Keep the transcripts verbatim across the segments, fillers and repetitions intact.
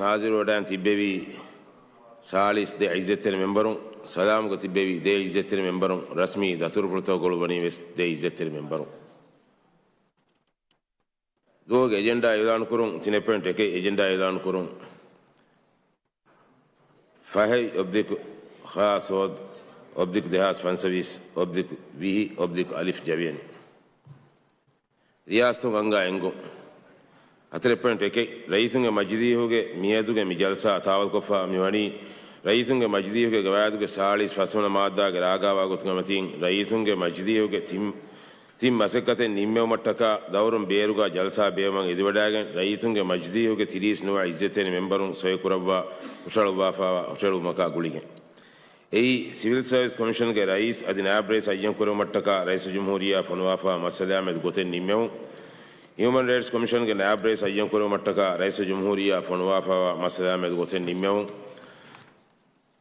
ހާޒިރުވެޑާން ތިއްބެވި ސާޅީސް ދެ އިއްޒަތްތެރި މެމްބަރުން، ސަލާމުގަ ތިއްބެވި ދެ އިއްޒަތްތެރި މެމްބަރުން، ރަސްމީ ދަތުރުފުޅުތައް ގުޅުއްވަނީ ވެސް ދެ އިއްޒަތްތެރި މެމްބަރުން. ދުވަހުގެ އެޖެންޑާ އިއުލާނުކުރުން. ތިނެއް ޕޮއިންޓް އެކެއް އެޖެންޑާ އިއުލާނުކުރުން. ފަހެއް އޮބްލިކް ޚާ ސޯދް އޮބްލިކް ދެހާސް ފަންސަވީސް އޮބްލިކް ވިހި އޮބްލިކް އަލިފް ޖަވިޔަނި. ރިޔާސަތުން އަންގާ އެންގުން. ހަތަރެއް ޕޮއިންޓް އެކެއް، ރައްޔިތުންގެ މަޖިލީހުގެ މިއަދުގެ މި ޖަލްސާ ތާވަލްކޮށްފަ މިވަނީ، ރައްޔިތުންގެ މަޖިލީހުގެ ގަވާއިދުގެ ސާޅީސް ފަސްވަނަ މާއްދާގެ ރާގާވާ ގޮތުގެ މަތީން، ރައްޔިތުންގެ މަޖިލީހުގެ ތިން، ތިން މަސައްކަތެއް ނިންމެވުމަށްޓަކާ ދައުރުން ބޭރުގަ ޖަލްސާ ބޭއްވުމަށް އެދިވަޑައިގެން، ރައްޔިތުންގެ މަޖިލީހުގެ ތިރީސް ނުވަ އިއްޒަތްތެރި މެމްބަރުން ސޮއިކުރައްވާ ހުށަހަޅުއްވާފައިވާ ހުށަހެޅުމަކާ ގުޅިގެން. އެއީ، ސިވިލް ސަރވިސް ކޮމިޝަންގެ ރައީސް އަދި ނާއިބް ރައީސް އައްޔަން ކުރެވުމަށްޓަކާ ރައީސުލްޖުމްހޫރިއްޔާ ފޮނުވާފައިވާ މައްސަލައާމެދު ގޮތެއް ނިންމެވުން. ހިއުމަން ރައިޓްސް ކޮމިޝަންގެ ނާއިބް ރައީސް އައްޔަން ކުރެވުމަށްޓަކާ ރައީސުލްޖުމްހޫރިއްޔާ ފޮނުވާފައިވާ މައްސަލައާމެދު ގޮތެއް ނިންމެވުން.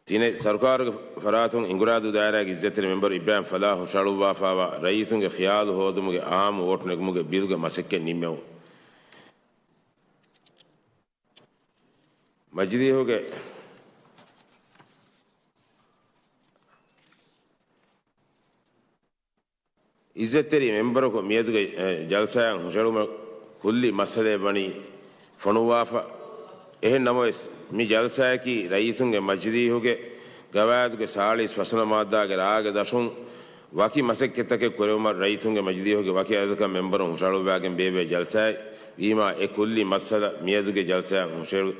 ތިނެއް، ސަރުކާރުގެ ފަރާތުން އިނގުރާދޫ ދާއިރާގެ އިއްޒަތްތެރި މެމްބަރު އިބްރާހިމް ފަލާހް ހުށަހަޅުއްވާފައިވާ ރައްޔިތުންގެ ޚިޔާލު ހޯދުމުގެ އާއްމު ވޯޓް ނެގުމުގެ ބިލްގެ މަސައްކަތް ނިންމެވުން. މަޖިލީހުގެ އިއްޒަތްތެރި މެމްބަރަކު މިއަދުގެ، އެ، ޖަލްސާއަށް ހުށަހެޅުމަށް ކުއްލި މައްސަލައެއް ވަނީ ފޮނުއްވާފަ. އެހެން ނަމަވެސް، މި ޖަލްސާއަކީ ރައްޔިތުންގެ މަޖިލީހުގެ ގަވާއިދުގެ ސާޅީސް ފަސްވަނަ މާއްދާގެ ރާގެ ދަށުން ވަކި މަސައްކަތްތަކެއް ކުރެވުމަށް ރައްޔިތުންގެ މަޖިލީހުގެ ވަކި އަދަދަކަށް މެމްބަރުން ހުށަހަޅުއްވާގެން ބޭއްވޭ ޖަލްސާއެއް ވީމާ، އެ ކުއްލި މައްސަލަ މިއަދުގެ ޖަލްސާއަށް ހުށަހެޅު-،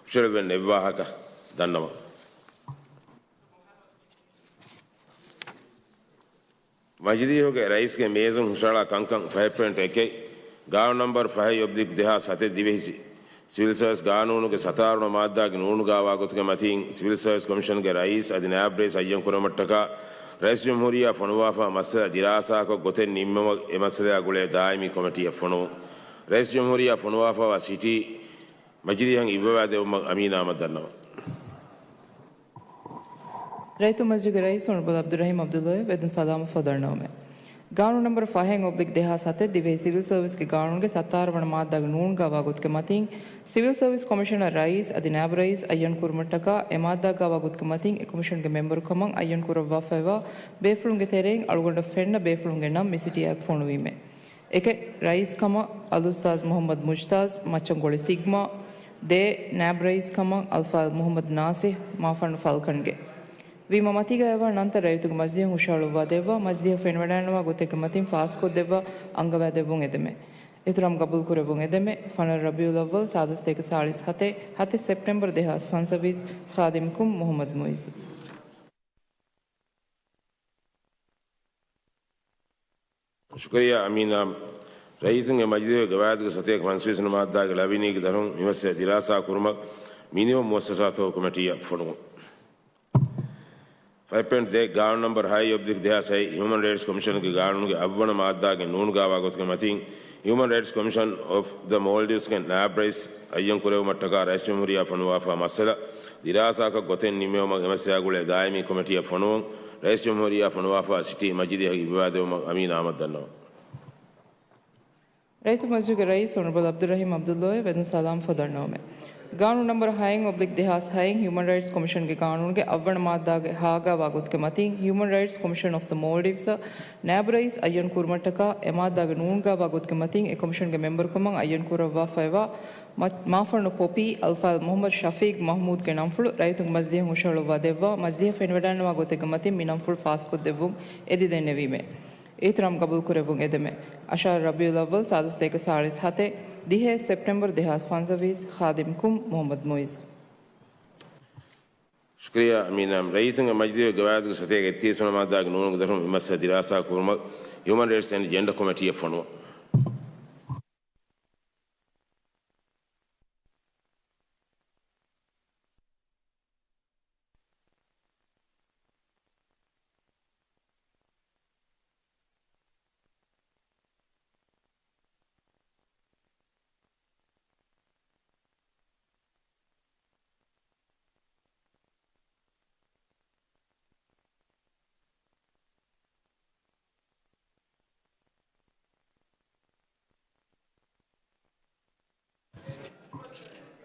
ހުށަހެޅުއްވެން ނެއްވާހަކަ ދަންނަވަން. މަޖިލީހުގެ ރައީސްގެ މޭޒުން ހުށަހަޅާ ކަންކަން ފަހެއް ޕޮއިންޓް އެކެއް، ގާނޫނު ނަމްބަރު ފަހެއް އޮބްލިކް ދެހާސް ހަތެއް ދިވެހި ސި-، ސިވިލް ސަރވިސް ގާނޫނުގެ ސަތާރަ ވަނަ މާއްދާގެ ނޫނު ގާވާ ގޮތުގެ މަތީން، ސިވިލް ސަރވިސް ކޮމިޝަންގެ ރައީސް އަދި ނާއިބް ރައީސް އައްޔަން ކުރުމަށްޓަކާ، ރައީސް ޖުމްހޫރިއްޔާ ފޮނުވާފަ މައްސަލަ ދިރާސާކޮށް ގޮތެއް ނިންމުމަށް އެ މައްސަލައާ ގުޅޭ ދާއިމީ ކޮމިޓީއަށް ފޮނުވުން. ރައީސް ޖުމްހޫރިއްޔާ ފޮނުވާފައިވާ ސިޓީ މަޖިލީހަށް އިއްވަވާ ދެއްވުމަށް އަމީނާމަ ދަންނަވަން. ރައްޔިތުންގެ މަޖިލީހުގެ ރައީސް އޮނަރަބަލް ޢަބްދުއްރަޙީމް ޢަބްދުﷲ ވެދުން ސަލާމަށްފަހު ދަންނަވަމެވެ. ގާނޫނު ނަމްބަރު ފަހެއް އޮބްލިކް ދެހާސް ހަތެއް ދިވެހި ސިވިލް ސަރވިސްގެ ގާނޫނުގެ ސަތާރަ ވަނަ މާއްދާގެ ނޫނު ގާވާ ގޮތުގެ މަތީން، ސިވިލް ސަރވިސް ކޮމިޝަނަށް ރައީސް އަދި ނާއިބު ރައީސް އައްޔަން ކުރުމަށްޓަކާ އެ މާއްދާ ގާވާ ގޮތުގެ މަތީން އެ ކޮމިޝަންގެ މެމްބަރު ކަމަށް އައްޔަން ކުރައްވާފައިވާ ބޭފުޅުންގެ ތެރެއިން އަޅުގަނޑަށް ފެންނަ ބޭފުޅުންގެ ނަން މި ސިޓީއާއެކު ފޮނުވީމެވެ. އެކެއް، ރައީސް ކަމަށް އަލްއުސްތާޛް މުޙައްމަދު މުޖްތާޒް، މައްޗަންގޮޅި ސިގްމާ. ދޭއް، ނާއިބު ރައީސް ކަމަށް އަލްފާޟިލް މުޙައްމަދު ނާސިޙް، މާފަންނު ފަލްކަންގެ. ވީމާ، މަތީގަ އައިވާ ނަންތައް ރައްޔިތުންގެ މަޖިލީހަށް ހުށަހަޅުއްވާ ދެއްވާ، މަޖިލީހަށް ފެނިވަޑައިގަންނަވާ ގޮތެއްގެ މަތިން ފާސްކޮށްދެއްވާ އަންގަވާދެއްވުން އެދެމެވެ. އިޙްތިރާމް ގަބޫލުކުރެއްވުން އެދެމެވެ. ފަނަރަ ރަބީޢުލް އައްވަލް، ސާދަ ސަތޭކަ ސާޅީސް ހަތެއް، ހަތެއް ސެޕްޓެމްބަރު ދެހާސް ފަންސަވީސް، ޚާދިމްކުމް މުޙައްމަދު މުޢިއްޒު. ޝުކުރިއްޔާ އަމީނާ. ރައްޔިތުންގެ މަޖިލީހުގެ ގަވާއިދުގެ ސަތޭކަ ފަންސަވީސް ވަނަ މާއްދާގެ ޅަވިނީގެ ދަށުން މި މައްސަލަ ދިރާސާ ކުރުމަށް މިނިވަން މުއައްސަސާތޯ ކޮމިޓީއަށް ފޮނުވުން. ފަހެއް ޕޮއިންޓް ދެ، ގާނޫނު ނަމްބަރު ހައެއް އޮބްލިކް ދެހާސް ހަތް، ހިއުމަން ރައިޓްސް ކޮމިޝަންގެ ގާނޫނުގެ އަށްވަނަ މާއްދާގެ ނޫނު ގާވާ ގޮތުގެ މަތިން، ހިއުމަން ރައިޓްސް ކޮމިޝަން އޮފް ދަ މޯލްޑިވްސްގެ ނާއިބް ރައީސް އައްޔަން ކުރެއްވުމަށްޓަކާ ރައީސް ޖުމްހޫރިއްޔާ ފޮނުވާފައިވާ މައްސަލަ ދިރާސާކޮށް ގޮތެއް ނިންމެވުމަށް އެ މައްސަލައާ ގުޅޭ ދާއިމީ ކޮމިޓީއަށް ފޮނުވުން. ރައީސް ޖުމްހޫރިއްޔާ ފޮނުވާފައިވާ ސިޓީ މަޖިލީހަށް އިއްވާދެއްވުމަށް އަމީނާ އަހްމަދު ދަންނަވަން. ރައްޔިތުންގެ މަޖިލީހުގެ ރައީސް އޮނަރަބަލް ޢަބްދުއްރަޙީމް ޢަބްދުﷲ ވެދުން ސަލާމަށްފަހު ދަންނަވަމެވެ. ގާނޫނު ނަމްބަރު ހައެއް އޮބްލިކް ދެހާސް ހައެއް، ހިއުމަން ރައިޓްސް ކޮމިޝަންގެ ގާނޫނުގެ އަށްވަނަ މާއްދާގެ ހާ ގާވާ ގޮތުގެ މަތިން، ހިއުމަން ރައިޓްސް ކޮމިޝަން އޮފް ދަ މޯލްޑިވްސްއަށް ނާއިބު ރައީސް އައްޔަން ކުރުމަށްޓަކާ އެ މާއްދާގެ ނޫނު ގާވާ ގޮތުގެ މަތިން އެ ކޮމިޝަންގެ މެމްބަރު ކަމަށް އައްޔަން ކުރައްވާފައިވާ މަ-، މާފަންނު ޕޮޕީ، އަލްފާޟިލް މުޙައްމަދު ޝަފީޤް މަޙްމޫދުގެ ނަންފުޅު ރައްޔިތުންގެ މަޖިލީހަށް ހުށަހަޅުއްވާ ދެއްވާ، މަޖިލީހަށް ފެނިވަޑައިގަންނަވާ ގޮތެއްގެ މަތިން މި ނަންފުޅު ފާސްކޮށްދެއްވުން އެދި ދެންނެވީމެވެ. އިޙްތިރާމް ގަބޫލުކުރެއްވުން އެދެމެވެ. އަށާރަ ރަބީޢުލް އައްވަލް، ސާދަ ސަތޭކަ ސާޅީސް ހަތެއް، ދިހައެއް ސެޕްޓެމްބަރު ދެހާސް ފަންސަވީސް، ޚާދިމްކުމް މުޙައްމަދު މުޢިއްޒު. ޝުކުރިއްޔާ އަމީނާ. ރައްޔިތުންގެ މަޖިލީހުގެ ގަވާއިދުގެ ސަތޭކަ އެއްތިރީސް ވަނަ މާއްދާގެ ނޫނުގެ ދަށުން މި މައްސަލަ ދިރާސާ ކުރުމަށް ހިއުމަން ރައިޓްސް އެންޑް ޖެންޑަ ކޮމިޓީއަށް ފޮނުވުން.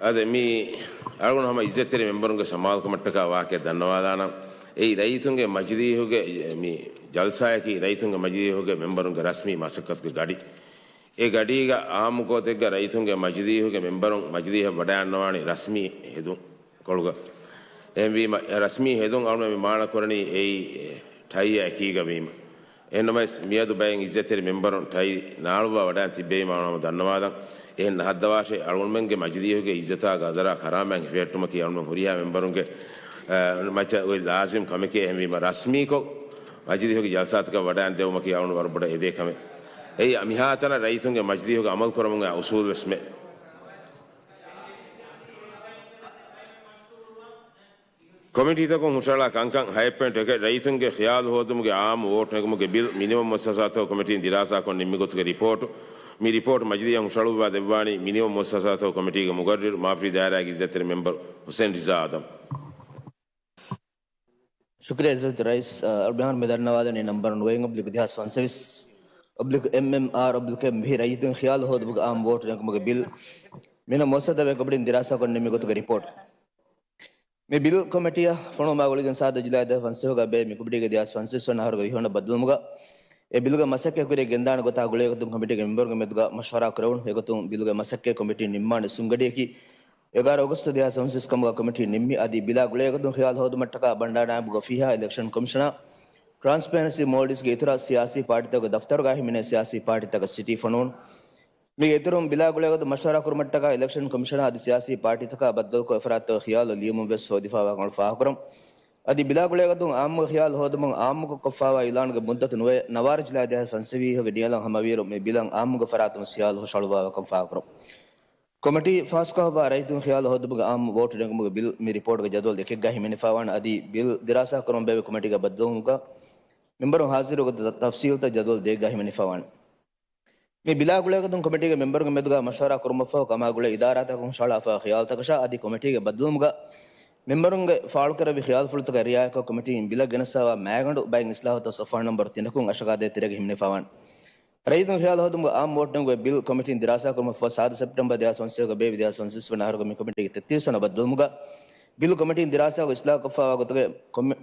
އާދެ، މި އަޅުގަނޑު ހަމަ އިއްޒަތްތެރި މެމްބަރުންގެ ސަމާލުކަމަށްޓަކާ ވާހަކައެއް ދަންނަވާލާނަން. އެއީ ރައްޔިތުންގެ މަޖިލީހުގެ، މި ޖަލްސާއަކީ ރައްޔިތުންގެ މަޖިލީހުގެ މެމްބަރުންގެ ރަސްމީ މަސައްކަތުގެ ގަޑި. އެ ގަޑީގަ އާއްމު ގޮތެއްގަ ރައްޔިތުންގެ މަޖިލީހުގެ މެމްބަރުން މަޖިލީހަށް ވަޑައިގަންނަވާނީ ރަސްމީ ހެދުންކޮޅުގަ. އެހެންވީމަ، އެ ރަސްމީ ހެދުން އަޅުގަނޑު މި މާނަ ކުރަނީ އެއީ ޓައިއާ އެކީގަ ވީމަ. އެހެންނަމަވެސް، މިއަދު ބައެއް އިއްޒަތްތެރި މެމްބަރުން ޓައި ނާޅުއްވާ ވަޑައިގެން ތިއްބެވީމަ އަޅުގަނޑު ދަންނަވާލަން. އެހެން ނަހައްދަވާށޭ، އަޅުގަނޑުމެންގެ މަޖިލީހުގެ އިއްޒަތާ ގަދަރާ ކަރާމާތް ހިފެހެއްޓުމަކީ އަޅުގަނޑު ހުރިހާ މެމްބަރުންގެ، އަ، މައްޗަށް އޮތް ލާޒިމް ކަމެކޭ. އެހެންވީމަ، ރަސްމީކޮށް މަޖިލީހުގެ ޖަލްސާތަކަށް ވަޑައިގެން ދެއްވުމަކީ އަޅުގަނޑު ވަރަށް ބޮޑަށް އެދޭ ކަމެއް. އެއީ މިހާތަނަށް ރައްޔިތުންގެ މަޖިލީހުގެ އަމަލު ކުރަމުން އުސޫލު ވެސްމެ. ކޮމިޓީތަކުން ހުށަހަޅާ ކަންކަން. ހައެއް ޕޮއިންޓް އެކެއް، ރައްޔިތުންގެ ޚިޔާލު ހޯދުމުގެ އާއްމު ވޯޓް ނެގުމުގެ ބިލް. މިނިވަން މުއައްސަސާތަކު ކޮމިޓީން ދިރާސާކޮށް ނިންމި ގޮތުގެ ރިޕޯޓު. މި ރިޕޯޓް މަޖިލީހަށް ހުށަހަޅުއްވާ ދެއްވާނީ މިނިވަން މުއައްސަސާތަކު ކޮމިޓީގެ މުގައްރިރު މާފަރީ ދާއިރާގެ އިއްޒަތްތެރި މެމްބަރު ހުސެން ރިޒާ އާދަމް. ޝުކުރިއްޔާ އިއްޒަތް ރައީސް. އަ، އަޅުގަނޑު މި ދަންނަވާލަނީ ނަންބަރު ނުވައިން އޮބްލިކް ދެހާސް ފަންސަވީސް އޮބްލިކް އެމްއެމްއާރް އޮބްލިކް އެމްވީ ރައްޔިތުން ޚިޔާލު ހޯދުމުގެ އާއްމު ވޯޓު ނެގުމުގެ ބިލް. މިނަ މުއައްސަސާތަކު ކޮމިޓީން ދިރާސާކޮށް ނިންމި ގޮތުގެ ރިޕޯޓް. މި ބިލް ކޮމިޓީއަށް ފޮނުވުމާ ގުޅިގެން ސާދަ ޖުލައި ދެހާސް ފަންސަވީސްގަ ބޭއްވި މި ކޮމިޓީގެ ދެހާސް ފަންސަވީސް ވަނަ އަހަރުގެ ވިހި ވަނަ ބައްދަލުވުމުގަ އެ ބިލުގެ މަސައްކަތް ކުރިއަށް ގެންދާނެ ގޮތާ ގުޅޭގޮތުން ކޮމިޓީގެ މެމްބަރުންގެ މެދުގަ މަޝްވަރާ ކުރެވުނު. އެގޮތުން ބިލުގެ މަސައްކަތް ކޮމިޓީން ނިންމާނެ އުސޫލުގަޑިއަކީ އެގާރަ އޮގަސްޓު ދެހާސް ފަންސަވީސް ކަމުގަ ކޮމިޓީން ނިންމި. އަދި ބިލާ ގުޅޭގޮތުން ޚިޔާލު ހޯދުމަށްޓަކާ ބަންޑާރަ ނާއިބުގެ އޮފީހާ އިލެކްޝަން ކޮމިޝަނާ، ޓްރާންސްޕޭރެންސީ މޯލްޑިވްސްގެ އިތުރަށް ސިޔާސީ ޕާޓީތަކުގެ ދަފްތަރުގައި ހިމެނޭ ސިޔާސީ ޕާޓީތަކަށް ސިޓީ ފޮނުވުނު. މީގެ އިތުރުން ބިލާ ގުޅޭގޮތުން މަޝްވަރާ ކުރުމަށްޓަކާ އިލެކްޝަން ކޮމިޝަނާ އަދި ސިޔާސީ ޕާޓީތަކާ ބައްދަލުކޮށް އެފަރާތްތަކުގެ ޚިޔާލު ލިޔުމުން ވެސް ހޯދިފައިވާކަން ފާހަގަކުރަން. އަދި ބިލާ ގުޅޭގޮތުން އާއްމުގެ ޚިޔާލު ހޯދުމުން އާއްމުކޮށް ކޮށްފައިވާ އިޢުލާނުގެ މުއްދަތު ނުވައެއް ނަވާރަ ޖުލައި ދެހާސް ފަންސަވީހުގެ ނިޔަލަށް ހަމަވިއިރު މި ބިލަށް އާއްމުގެ ފަރާތުން ޚިޔާލު ހުށަހަޅުއްވާވާކަން ފާހަގަކުރަން. ކޮމިޓީ ފާސްކޮށްފައިވާ ރައްޔިތުން ޚިޔާލު ހޯދުމުގެ އާއްމު ވޯޓު ނެގުމުގެ ބިލް މި ރިޕޯޓުގެ ޖަދުވަލް އެކެއްގައި ހިމެނިފައިވާނެ. އަދި ބިލް ދިރާސާ ކުރަމުން ބޭއްވި ކޮމިޓީގަ ބައްދަލުވުމުގަ މެމްބަރުން ހާޒިރު ގޮތަށް ތަފްސީލްތައް ޖަދުވަލް ދޭއްގަ ހިމެނިފަވާނެ. މި ބިލާ ގުޅޭގޮތުން ކޮމިޓީގެ މެމްބަރުންގެ މެދުގަ މަޝްވަރާ ކުރުމަށްފަހު ކަމާ ގުޅޭ އިދާރާތަކުން ހުށަހަޅާފައި ޚިޔާލުތަކަށާ އަދި ކޮމިޓީގެ ބައްދަލުވުމުގަ މެމްބަރުންގެ ފާޅުކުރެއްވި ޚިޔާލުފުޅުތަކަށް ރިއާޔަތްކޮށް ކޮމިޓީން ބިލަށް ގެނެސްފައިވާ މައިގަނޑު ބައެއް އިސްލާހުތައް ސޮފާ ނަންބަރު ތިނަކުން އަށަގާދޭ ތެރޭގަ ހިމެނިފަވާނެ. ރައްޔިތުން ޚިޔާލު ހޯދުމުގެ އާއްމު ވޯޓު ނެގުމުގެ ބިލް ކޮމިޓީން ދިރާސާކުރުމަށްފަހު ސާދަ ސެޕްޓެމްބަރު ދެހާސް ފަންސަވީސްގަ ބޭއްވި ދެހާސް ފަންސަވީސް ވަނަ އަހަރުގެ މި ކޮމިޓީގެ ތެއްތިރީސް ވަނަ ބައްދަލުވުމުގަ ބިލް ކޮމިޓީން ދިރާސާކޮށް އިސްލާހުކޮށްފައިވާ ގޮތުގެ ކޮމި-،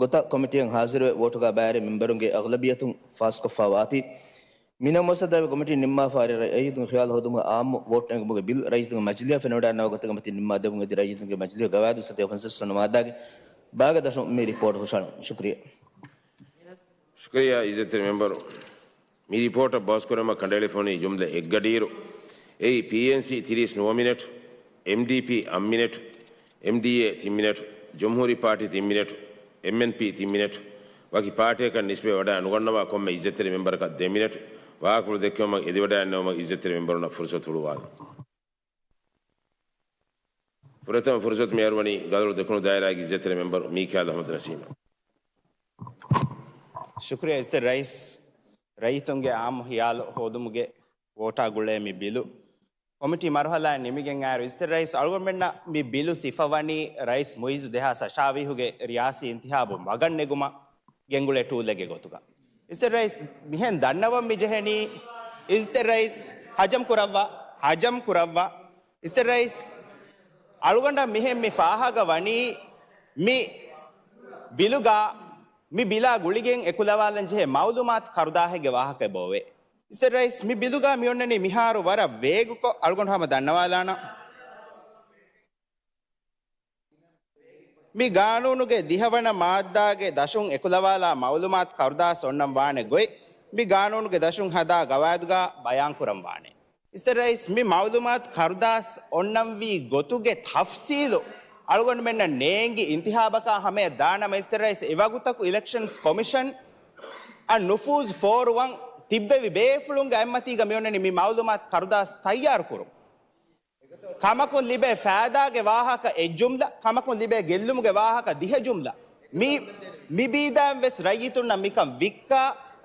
ގޮތަށް ކޮމިޓީއަށް ހާޒިރުވެ ވޯޓުގަ ބައިވެރި މެމްބަރުންގެ އަޣްލަބިއްޔަތުން ފާސްކޮށްފައިވާތީ، މިނަ މުއައްސަސާތަކުގެ ކޮމިޓީން ނިންމާފައި ރައްޔިތުން ޚިޔާލު ހޯދުމުގެ އާއްމު ވޯޓު ނެގުމުގެ ބިލް ރައްޔިތުންގެ މަޖިލީހަށް ފެނިވަޑައިގަންނަވާ ގޮތެއްގެ މަތިން ނިންމާ ދެވުން އެދި ރައްޔިތުންގެ މަޖިލީހުގެ ގަވާއިދު ސަތޭކަ ފަންސަވީސް ވަނަ މާއްދާގެ ބާގެ ދަށުން މި ރިޕޯޓް ހުށަހަޅަން. ޝުކުރިއްޔާ. ޝުކުރިއްޔާ އިއްޒަތްތެރި މެމްބަރު. މި ރިޕޯޓަށް ބަހުސްކުރުމަށް ކަނޑައެޅިފަ ހުންނެވި ޖުމްލަ އެއްގަޑިއިރު، އެއީ ޕީއެންސީ ތިރީސް ނުވަ މިނެޓް، އެމްޑީޕީ އަށް މިނެޓް، އެމްޑީއޭ ތިން މިނެޓް، ޖުމްހޫރީ ޕާޓީ ތިން މިނެޓް، އެމްއެންޕީ ތިން މިނެޓް، ވަކި ޕާޓީއަކަށް ނިސްބަތް ވަޑައި ނުގަންނަވާ ކޮންމެ އިއްޒަތްތެރި މެމްބަރަކަށް ދެ މިނެޓް، ވާހަކަފުޅު ދެއްކެވުމަށް އެދިވަޑައިގަންނަވުމަށް އިއްޒަތްތެރި މެމްބަރުންނަށް ފުރުސަތު ހުޅުވާލަން. ފުރަތަމަ ފުރުސަތު މި އަރުވަނީ ގަދަރު ދެކުނު ދާއިރާގެ އިއްޒަތްތެރި މެމްބަރު މީކާއިލް އަޙްމަދު ނަސީމަށް. ޝުކުރިއްޔާ އިއްޒަތްތެރި ރައީސް. ރައްޔިތުންގެ އާއްމު ޚިޔާލު ހޯދުމުގެ ވޯޓާ ގުޅޭ މި ބިލު ކޮމިޓީ މަރުހަލާއެއް ނިމިގެން އައިރު، އިއްޒަތްތެރި ރައީސް، އަޅުގަނޑުމެންނަށް މި ބިލު ސިފަވަނީ ރައީސް މުއިއްޒު ދެހާސް އަށާވީހުގެ ރިޔާސީ އިންތިހާބު މަގަށް ނެގުމަށް ގެންގުޅޭ ޓޫލެއްގެ ގޮތުގަ. އިއްޒަތްތެރި ރައީސް، މިހެން ދަންނަވަން މިޖެހެނީ، އިއްޒަތްތެރި ރައީސް، ހަޖަމް ކުރައްވާ، ހަޖަމް ކުރައްވާ. އިއްޒަތްތެރި ރައީސް، އަޅުގަނޑަށް މިހެން މި ފާހަގަ ވަނީ މި ބިލުގަ މި ބިލާ ގުޅިގެން އެކުލަވާލަން ޖެހޭ މައުލޫމާތު ކަރުދާހެއްގެ ވާހަކައެއް ބޯވޭ. އިއްޒަތްތެރި ރައީސް، މި ބިލުގަ މި އޮންނަނީ މިހާރު ވަރަށް ވޭގުކޮށް އަޅުގަނޑު ހަމަ ދަންނަވާލާނަން. މި ގާނޫނުގެ ދިހަވަނަ މާއްދާގެ ދަށުން އެކުލަވާލާ މައުލޫމާތު ކަރުދާސް އޮންނަން ވާނެ ގޮތް، މި ގާނޫނުގެ ދަށުން ހަދާ ގަވާއިދުގަ ބަޔާންކުރަން ވާނެ. އިއްޒަތްތެރި ރައީސް، މި މައުލޫމާތު ކަރުދާސް އޮންނަންވީ ގޮތުގެ ތަފްސީލު އަޅުގަނޑުމެންނަށް ނޭނގި އިންތިހާބަކާ ހަމަޔަށް ދާނަމަ، އިއްޒަތްތެރި ރައީސް، އެވަގުތަކު އިލެކްޝަންސް ކޮމިޝަން އަށް ނުފޫޒު ފޯރުވަން ތިއްބެވި ބޭފުޅުންގެ އަތްމަތީގަ މިއޮންނަނީ މި މައުލޫމާތު ކަރުދާސް ތައްޔާރުކުރުން. ކަމަކުން ލިބޭ ފައިދާގެ ވާހަކަ އެއް ޖުމްލަ، ކަމަކުން ލިބޭ ގެއްލުމުގެ ވާހަކަ ދިހަ ޖުމްލަ. މި، މި ބީދައިން ވެސް ރައްޔިތުންނަށް މިކަން ވިއްކާ،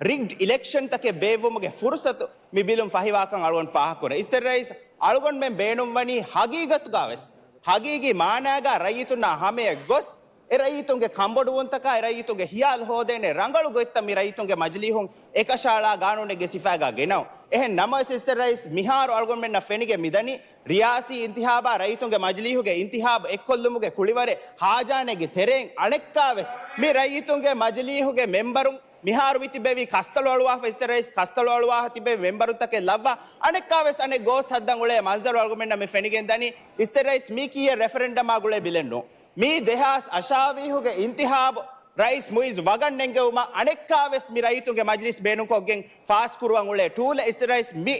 ރިގްޑް އިލެކްޝަންތަކެއް ބޭއްވުމުގެ ފުރުސަތު މި ބިލުން ފަހިވާކަން އަޅުގަނޑު ފާހަގަކުރަން. އިއްޒަތްތެރި ރައީސް، އަޅުގަނޑުމެން ބޭނުންވަނީ ހަގީގަތުގަ ވެސް، ހަގީގީ މާނާގަ ރައްޔިތުންނާ ހަމަޔަށް ގޮސް، އެ ރައްޔިތުންގެ ކަންބޮޑުވުންތަކާ އެ ރައްޔިތުންގެ ހިޔާލު ހޯދޭނެ ރަނގަޅު ގޮތްތައް މި ރައްޔިތުންގެ މަޖިލީހުން އެކަށައަޅާ ގާނޫނެއްގެ ސިފައިގާ ގެނައުން. އެހެން ނަމަވެސް އިސްތެ ރައީސް މިހާރު އަޅުގަނޑުމެންނަށް ފެނިގެން މިދަނީ، ރިޔާސީ އިންތިހާބާ ރައްޔިތުންގެ މަޖިލީހުގެ އިންތިހާބު އެއްކޮށްލުމުގެ ކުޅިވަރެއް ހާޖާނެގެ ތެރެއިން އަނެއްކާވެސް މި ރައްޔިތުންގެ މަޖިލީހުގެ މެންބަރުން މިހާރު މި ތިބެވީ ކަސްތަޅު އަޅުވާފަ އިސްތެ ރައީސް ކަސްތަޅު އަޅުވާހަ ތިބެވި މެންބަރުންތަކެއް ލައްވާ އަނެއްކާވެސް އަނެއް ގޯސް ހައްދަން އުޅޭ މަންޒަރު އަޅުގަނޑުމެންނަށް މި ފެނިގެން ދަނީ އިސްތެ ރައީސް މީކީއެއް ރެފަރެންޑަމާ ގުޅޭ ބިލެއް ނޫން. މީ ދެހާސް އަށާވީހުގެ އިންތިހާބު ރައީސް މުއިއްޒު ވަގަށް ނެންގެވުމަށް އަނެއްކާވެސް މި ރައްޔިތުންގެ މަޖިލިސް ބޭނުންކޮށްގެން ފާސްކުރުވަން އުޅޭ ޓޫލެއް އިސްތެ ރައީސް މި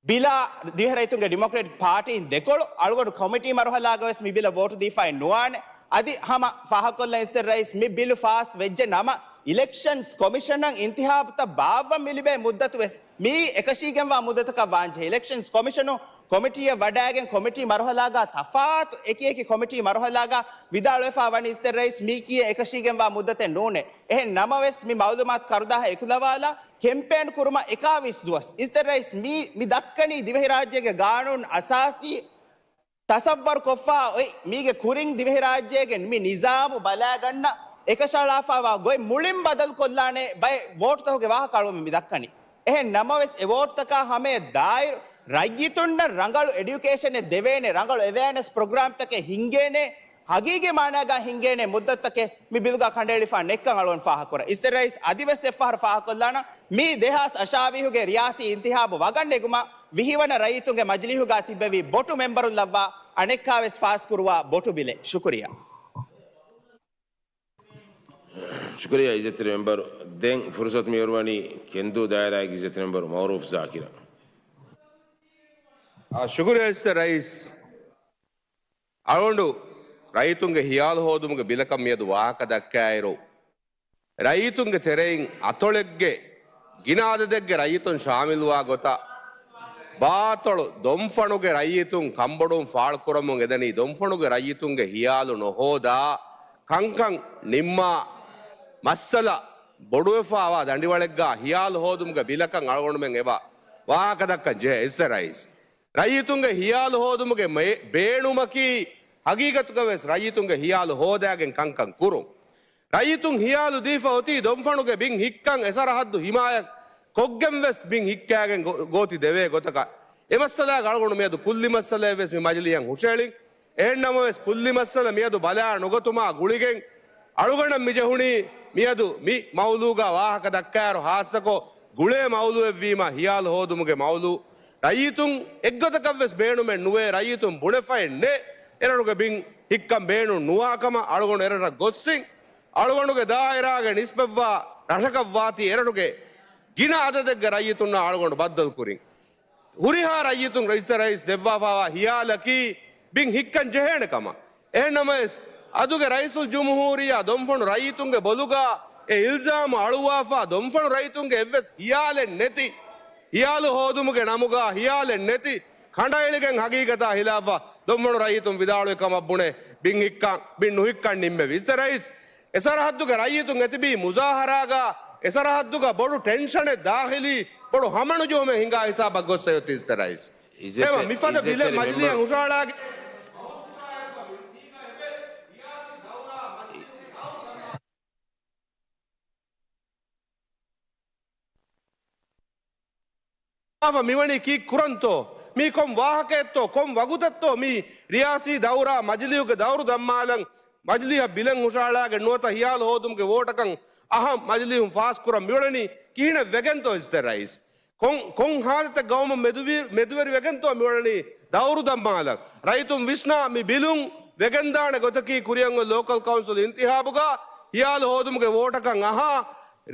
ބިލާ ދިވެހިރައްޔިތުންގެ ޑިމޮކްރެޓިކް ޕާޓީން ދެކޮޅު އަޅުގަނޑު ކޮމިޓީ މަރުހަލާގަވެސް މި ބިލަށް ވޯޓު ދީފައެއް ނުވާނެ. އަދި ހަމަ ފާހަގަކޮށްލަން އިސްތެ ރައީސް މި ބިލު ފާސް ވެއްޖެ ނަމަ، އިލެކްޝަންސް ކޮމިޝަނަށް އިންތިހާބުތައް ބާއްވަން މި ލިބޭ މުއްދަތުވެސް މިއީ އެކަށީގެންވާ މުއްދަތަކަށް ވާންޖެހޭ. އިލެކްޝަންސް ކޮމިޝަނު ކޮމިޓީއެއް ވަޑައިގެން ކޮމިޓީ މަރުހަލާގާ ތަފާތު އެކި އެކި ކޮމިޓީ މަރުހަލާގާ ވިދާޅުވެފާ ވަނީ އިސްތެ ރައީސް މީކީއެއް އެކަށީގެންވާ މުއްދަތެއް ނޫނޭ. އެހެން ނަމަވެސް މި މައުލޫމާތު ކަރުދާހަށް އެކުލަވާލާ ކެމްޕޭން ކުރުމަށް އެކާވީސް ދުވަސް އިސްތެ ރައީސް މީ، މި ދައްކަނީ ދިވެހިރާއްޖޭގެ ގާނޫނު އަސާސީ ތަސައްވަރު ކޮށްފަ އޮތް މީގެ ކުރިން ދިވެހިރާއްޖޭގެ މި ނިޒާމު ބަލާގަންނަ އެކަށައަޅާފަވާ ގޮތް މުޅިން ބަދަލުކޮށްލާނެ ބައެއް ވޯޓުތަކުގެ ވާހަކަ އަޅުގަނޑު މި ދައްކަނީ. އެހެން ނަމަވެސް އެ ވޯޓުތަކާ ހަމަޔަށް ދާއިރު ރައްޔިތުންނަށް ރަނގަޅު އެޑިއުކޭޝަނެއް ދެވޭނެ، ރަނގަޅު އެވެއާނެސް ޕްރޮގްރާމްތަކެއް ހިންގޭނެ، ހަގީގީ މާނާގާ ހިންގޭނެ މުއްދަތުތަކެއް މި ބިލުގާ ކަނޑައެޅިފާ ނެތްކަން އަޅުގަނޑު ފާހަގަކުރަން. އިސްތެ ރައީސް އަދިވެސް އެއްފަހަރު ފާހަގަކޮށްލާނަން މީ ދެހާސް އަށާވީހުގެ ރިޔާސީ އިންތިހާބު ވަގަށް ނެގުމަށް ވިހިވަނަ ރައްޔިތުންގެ މަޖިލީހުގާ ތިއްބެވި ބޮޓު މެންބަރުން ލައްވާ އަނެއްކާވެސް ފާސްކުރުވާ ބޮޓު ބިލެއް. ޝުކުރިއްޔާ. ޝުކުރިއްޔާ އިއްޒަތްތެރި މެންބަރު. ދެން ފުރުސަތު މިއުރުވަނީ ކެންދޫ ދާއިރާގެ އިއްޒަތްތެރި މެންބަރު މައުރޫފް ޒާކިރަށް. އާ، ޝުކުރިއްޔާ އިސްތެ ރައީސް. އަޅުގަނޑު ރައްޔިތުންގެ ހިޔާލު ހޯދުމުގެ ބިލަކަށް މިއަދު ވާހަކަ ދައްކާއިރު، ރައްޔިތުންގެ ތެރެއިން އަތޮޅެއްގެ ގިނަ އަދަދެއްގެ ރައްޔިތުން ޝާމިލުވާ ގޮތަށް، ބާއަތޮޅު ދޮންފަނުގެ ރައްޔިތުން ކަންބޮޑުވުން ފާޅުކުރަމުން އެދަނީ ދޮންފަނުގެ ރައްޔިތުންގެ ހިޔާލު ނުހޯދާ ކަންކަން ނިންމާ މައްސަލަ ބޮޑުވެފާވާ ދަނޑިވަޅެއްގާ ހިޔާލު ހޯދުމުގެ ބިލަކަށް އަޅުގަނޑުމެން އެބަ ވާހަކަ ދައްކަން ޖެހޭ އިސްތެ ރައީސް. ރައްޔިތުންގެ ހިޔާލު ހޯދުމުގެ މޭ-، ބޭނުމަކީ ހަގީގަތުގަވެސް ރައްޔިތުންގެ ހިޔާލު ހޯދާގެން ކަންކަން ކުރުން. ރައްޔިތުން ހިޔާލު ދީފަ އޮތީ ދޮންފަނުގެ ބިން ހިއްކަން އެ ސަރަހައްދު ހިމާޔަތް ކޮށްގެން ވެސް ބިން ހިއްކާގެން ގޯ-، ގޯތި ދެވޭ ގޮތަކަށް. އެ މައްސަލާގަ އަޅުގަނޑު މިއަދު ކުއްލި މައްސަލައެއް ވެސް މި މަޖިލީހަށް ހުށައެޅިން. އެހެން ނަމަވެސް ކުއްލި މައްސަލަ މިއަދު ބަލާ ނުގަތުމާ ގުޅިގެން އަޅުގަނޑަށް މި ޖެހުނީ މިއަދު މި މައުލޫގާ ވާހަކަ ދައްކާއިރު ހާއްސަކޮށް ގުޅޭ މައުލޫއެއްވީމަ ހިޔާލު ހޯދުމުގެ މައުލޫ. ރައްޔިތުން އެއްގޮތަކަށް ވެސް ބޭނުމެއް ނުވޭ، ރައްޔިތުން ބުނެފައެއް ނެތް އެރަނުގެ ބިން ހިއްކަން ބޭނުން ނުވާކަމަށް އަޅުގަނޑު އެރަށަށް ގޮއްސިން. އަޅުގަނޑުގެ ދާއިރާގެ ނިސްބަތްވާ ރަށަކަށް ވާތީ އެރަށުގެ ގިނަ އަދަދެއްގެ ރައްޔިތުންނާ އަޅުގަނޑު ބައްދަލުކުރިން. ހުރިހާ ރައްޔިތުން އިސްތެ ރައީސް ދެއްވާފާވާ ހިޔާލަކީ ބިން ހިއްކަން ޖެހޭނެ ކަމަށް. އެހެން ނަމަވެސް، އަދުގެ ރައީސުލްޖުމްހޫރިއްޔާ ދޮންފަނު ރައްޔިތުންގެ ބޮލުގާ އެ އިލްޒާމު އަޅުއްވާފާ، ދޮންފަނު ރައްޔިތުންގެ އެއްވެސް ހިޔާލެއް ނެތި، ހިޔާލު ހޯދުމުގެ ނަމުގާ ހިޔާލެއް ނެތި، ކަނޑައެޅިގެން ހަގީގަތާ ހިލާފަށް ދޮންފަނު ރައްޔިތުން ވިދާޅުވި ކަމަށް ބުނެ، ބިން ހިއްކަން، ބިން ނުހިއްކަން ނިންމެވި. އިސްތެ ރައީސް އެ ސަރަހައްދުގެ ރައްޔިތުން އެތިބީ މުޒާހަރާގާ، އެ ސަރަހައްދުގަ ބޮޑު ޓެންޝަނެއް ދާޚިލީ، ބޮޑު ހަމަނުޖެހުމެއް ހިނގާ ހިސާބަށް ގޮއްސަ އޮތީ އިސްތެ ރައީސް. އިއްޒަތްތެރި، އެމަ މިފަދަ ބިލެއް އިއްޒަތްތެރި މަޖިލީހަށް މެމްބަރު ހުށަހަޅާގެ އާފަ މިވަނީ ކީއްކުރަންތޯ؟ މީ ކޮން ވާހަކައެއްތޯ؟ ކޮން ވަގުތެއްތޯ މީ ރިޔާސީ ދައުރާ މަޖިލީހުގެ ދައުރު ދައްމާލަން، މަޖިލީހަށް ބިލެއް ހުށަހަޅާގެން ނުވަތަ ހިޔާލު ހޯދުމުގެ ވޯޓަކަށް އަހަން މަޖިލީހުން ފާސްކުރަން މިއުޅެނީ ކިހިނެއް ވެގެންތޯ އިސްތެ ރައީސް؟ ކޮން، ކޮން ހާލަތެއް ގައުމަށް މެދުވި-، މެދުވެރި ވެގެންތޯ މިއުޅެނީ ދައުރު ދައްމާލަން؟ ރައްޔިތުން ވިސްނާ މި ބިލުން ވެގެންދާނެ ގޮތަކީ ކުރިއަށް އޮތް ލޯކަލް ކައުންސިލް އިންތިހާބުގަ ހިޔާލު ހޯދުމުގެ ވޯޓަކަށް އަހާ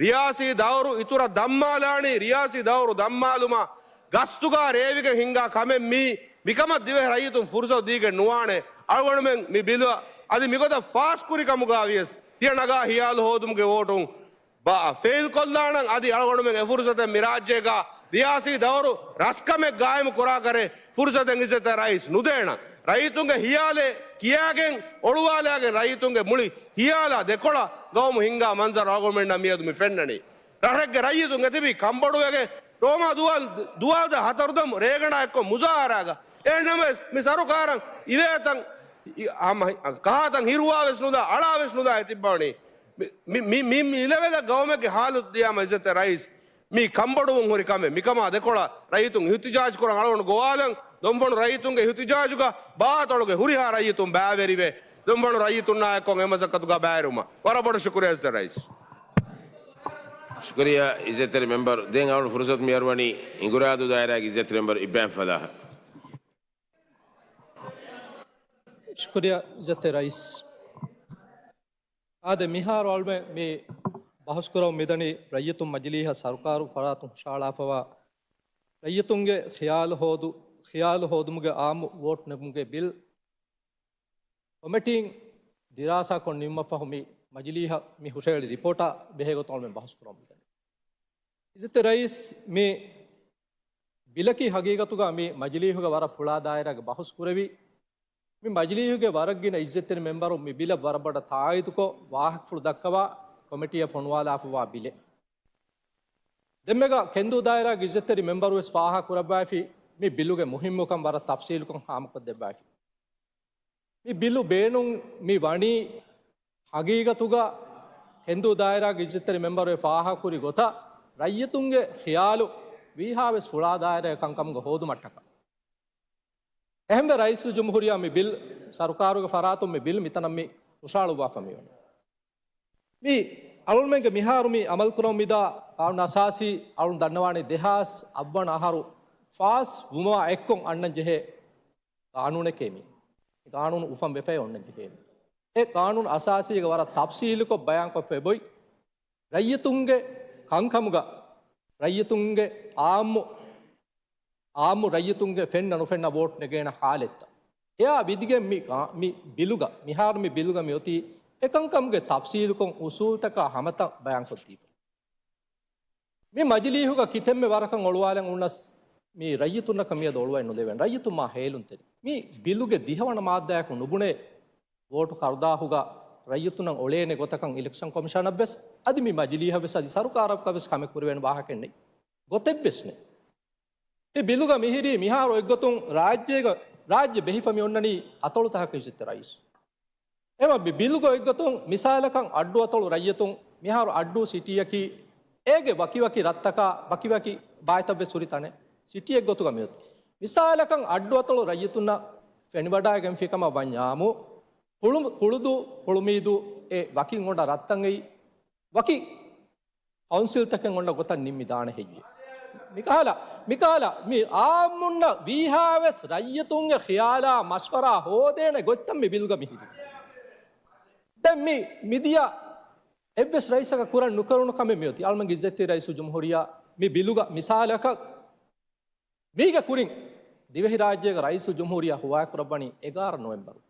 ރިޔާސީ ދައުރު އިތުރަށް ދައްމާލާނީ، ރިޔާސީ ދައުރު ދައްމާލުމަށް ގަސްތުގާ ރޭވިގެން ހިންގާ ކަމެއް މީ. މިކަމަށް ދިވެހި ރައްޔިތުން ފުރުސަތު ދީގެން ނުވާނެ. އަޅުގަނޑުމެން މި ބިލު އަދި މިގޮތަށް ފާސްކުރި ކަމުގާ ވިޔަސް ތިޔަ ނަގާ ހިޔާލު ހޯދުމުގެ ވޯޓުން ބަ-، ފެއިލް ކޮށްލާނަން. އަދި އަޅުގަނޑުމެން އެ ފުރުސަތެއް މި ރާއްޖޭގަ ރިޔާސީ ދައުރު ރަސްކަމެއް ގާއިމު ކުރާކަށް ފުރުސަތެއް އިއްޒަތްތެރި ރައީސް ނުދޭނަން. ރައްޔިތުންގެ ހިޔާލެއް ކިޔާގެން އޮޅުވާލާގެން ރައްޔިތުންގެ މުޅި ހިޔާލާ ދެކޮޅަށް ގައުމު ހިންގާ މަންޒަރު އަޅުގަނޑުމެންނަށް މިއަދު މި ފެންނަނީ. ރަށެއްގެ ރައްޔިތުން އެތިބީ ކަންބޮޑުވެގެން ރޯމާ ދުވާލު، ދުވާލު ދަ ހަތަރު ދަމު ރޭގަނޑާ އެއްކޮށް މުޒާހަރާގަ. އެހެންނަމަވެސް މި ސަރުކާރަށް އިވޭތަން އި-، އާ މަހި-، އަ، ކާތަން ހިރުވާވެސް ނުލާ، އަޅާވެސް ނުލާ އެތިއްބާނީ. މި، މި، މި، މި، މި ލެވެލަށް ގައުމެއްގެ ހާލު ދިޔާމަ އިއްޒަތްތެރި ރައީސް، މީ ކަންބޮޑުވުން ހުރި ކަމެއް. މިކަމާ ދެކޮޅަށް ރައްޔިތުން އިހުތިޖާޖު ކުރަން އަޅުގަނޑު ގޮވާލަން. ދޮންފަނު ރައްޔިތުންގެ އިހުތިޖާޖުގަ ބާ އަތޮޅުގެ ހުރިހާ ރައްޔިތުން ބައިވެރިވެ، ދޮންފަނު ރައްޔިތުންނާ އެއްކޮށް އެ މަސައްކަތުގަ ބައިވެރިވުމަށް ވަރަށް ބޮޑަށް ޝުކުރިއްޔާ އިއްޒަތްތެރި ރައީސް. ޝުކުރިއްޔާ އިއްޒަތްތެރި މެމްބަރު. ދެން އަޅުގަނޑު ފުރުސަތު މި އަރުވަނީ އިނގުރާދޫ ދާއިރާގެ އިއްޒަތްތެރި މެމްބަރު އިބްރާހިމް ފަލާހަށް. ޝުކުރިއްޔާ އިއްޒަތްތެރި ރައީސް. އާދެ، މިހާރު އަޅުމެ މި ބަހުސްކުރަމުން މިދަނީ ރައްޔިތުން މަޖިލީހަށް ސަރުކާރު ފަރާތުން ހުށަހަޅާފަވާ ރައްޔިތުންގެ ޚިޔާލު ހޯދު، ޚިޔާލު ހޯދުމުގެ އާއްމު ވޯޓް ނެގުމުގެ ބިލް ކޮމިޓީން ދިރާސާކޮށް ނިންމަފަހު މި މަޖިލީހަށް މި ހުށަހެޅި ރިޕޯޓާ ބެހޭގޮތުން އަޅުމެން ބަހުސް ކުރަމުން މިދަނީ. އިއްޒަތްތެރި ރައީސް، މި ބިލަކީ ހަގީގަތުގަ މި މަޖިލީހުގަ ވަރަށް ފުޅާ ދާއިރާގެ ބަހުސް ކުރެވި، މި މަޖިލީހުގެ ވަރަށް ގިނަ އިއްޒަތްތެރި މެމްބަރު މި ބިލަށް ވަރަށް ބޮޑަށް ތާއީދުކޮށް، ވާހަކަފުޅު ދައްކަވާ ކޮމިޓީއަށް ފޮނުވާލާފަވާ ބިލެއް. ދެންމެގަ ކެންދޫ ދާއިރާގެ އިއްޒަތްތެރި މެމްބަރުވެސް ފާހަގަކުރައްވައިފި، މި ބިލުގެ މުހިއްމުކަން ވަރަށް ތަފްސީލުކޮށް ހާމަކޮށްދެއްވައިފި. މި ބިލު ބޭނުން މި ވަނީ ހަގީގަތުގަ ކެންދޫ ދާއިރާގެ އިއްޒަތްތެރި މެމްބަރު އެ ފާހަގަކުރި ގޮތަށް ރައްޔިތުންގެ ޚިޔާލު ވީހާވެސް ފުޅާ ދާއިރާގެ ކަންކަމުގަ ހޯދުމަށްޓަކާ. އެހެންވެ ރައީސުލްޖުމްހޫރިއްޔާ މި ބިލް ސަރުކާރުގެ ފަރާތުން މި ބިލް މިތަނަށް މި ހުށަހަޅުއްވާފަ މިވަނީ. މި އަޅުމެންގެ މިހާރު މި އަމަލުކުރަމުން މިދާ ޤާނޫނު އަސާސީ އަޅުން ދަންނަވާނީ ދެހާސް އަށްވަނަ އަހަރު ފާސް ވުމާ އެއްކޮށް އަންނަން ޖެހޭ ޤާނޫނެކޭ މި. މި ޤާނޫނު އުފަން ވެފައި އޮންނަން ޖެހޭ މި. އެ ޤާނޫނު އަސާސީގެ ވަރަށް ތަފްސީލުކޮށް ބަޔާންކޮށްފައި އޮތް ރައްޔިތުންގެ ކަންކަމުގަ ރައްޔިތުންގެ އާއްމު، އާއްމު ރައްޔިތުންގެ ފެންނަ ނުފެންނަ ވޯޓް ނެގޭނެ ހާލަތްތައް. އެއާ ވިދިގެން މި ޤާ-، މި ބިލުގަ، މިހާރު މި ބިލުގަ މިއޮތީ އެކަންކަމުގެ ތަފްސީލުކޮށް އުސޫލުތަކާ ހަމަތައް ބަޔާންކޮށްދީފަ. މި މަޖިލީހުގަ ކިތަންމެ ވަރަކަށް އޮޅުވާލަން އުންނަސް މި ރައްޔިތުންނަކަށް މިއަދު އޮޅުވައި ނުލެވެން. ރައްޔިތުން މާ ހޭލުންތެރި. މި ބިލުގެ ދިހަވަނަ މާއްދާއަކު ނުބުނޭ ވޯޓު ކަރުދާހުގަ ރައްޔިތުންނަށް އޮޅޭނެ ގޮތަކަށް އިލެކްޝަން ކޮމިޝަނަށްވެސް އަދި މި މަޖިލީހަށްވެސް އަދި ސަރުކާރަކަށްވެސް ކަމެއް ކުރެވޭނެ ވާހަކައެއް ނެތް. ގޮތެއްވެސް ނެތް. މި ބިލުގަ މިހިރީ މިހާރު އޮތްގޮތުން ރާއްޖޭގަ، ރާއްޖެ ބެހިފަ މި އޮންނަނީ އަތޮޅުތަކަކަށް އިއްޒަތްތެރި ރައީސް. އެމަ މި ބިލުގަ އޮތްގޮތުން މިސާލަކަށް އައްޑުއަތޮޅު ރައްޔިތުން މިހާރު އައްޑޫ ސިޓީއަކީ އޭގެ ވަކިވަކި ރަށްތަކާ ވަކިވަކި ބާއިތައްވެސް ހުރި ތަނެއް ސިޓީއެއް ގޮތުގަ މިއޮތީ. މިސާލަކަށް އައްޑުއަތޮޅު ރައްޔިތުންނަށް ފެނިވަޑައިގެންފި ކަމަށް ވަންޏާމު، ހުޅު-، ހުޅުދޫ، ހުޅުމީދޫ އެ ވަކިން އޮންނަ ރަށްތައް އެއީ ވަކި ކައުންސިލްތަކެއް އޮންނަ ގޮތަށް ނިންމިދާނެ ހެއްޔޭ؟ މިކަހަލަ، މިކަހަލަ މި އާއްމުންނަށް ވީހާވެސް ރައްޔިތުންގެ ޚިޔާލާ މަޝްވަރާ ހޯދޭނެ ގޮތްތައް މި ބިލުގަ މިހިރީ. ދެން މި މިދިޔަ އެއްވެސް ރައީސަކަށް ކުރަން ނުކެރުނު ކަމެއް މިއޮތީ. އަޅުމެންގެ އިއްޒަތްތެރި ރައީސުލްޖުމްހޫރިއްޔާ މި ބިލުގަ މިސާލަކަށް މީގެ ކުރިން ދިވެހިރާއްޖޭގެ ރައީސުލްޖުމްހޫރިއްޔާ ހުވާކުރައްވަނީ އެގާރަ ނޮވެމްބަރު.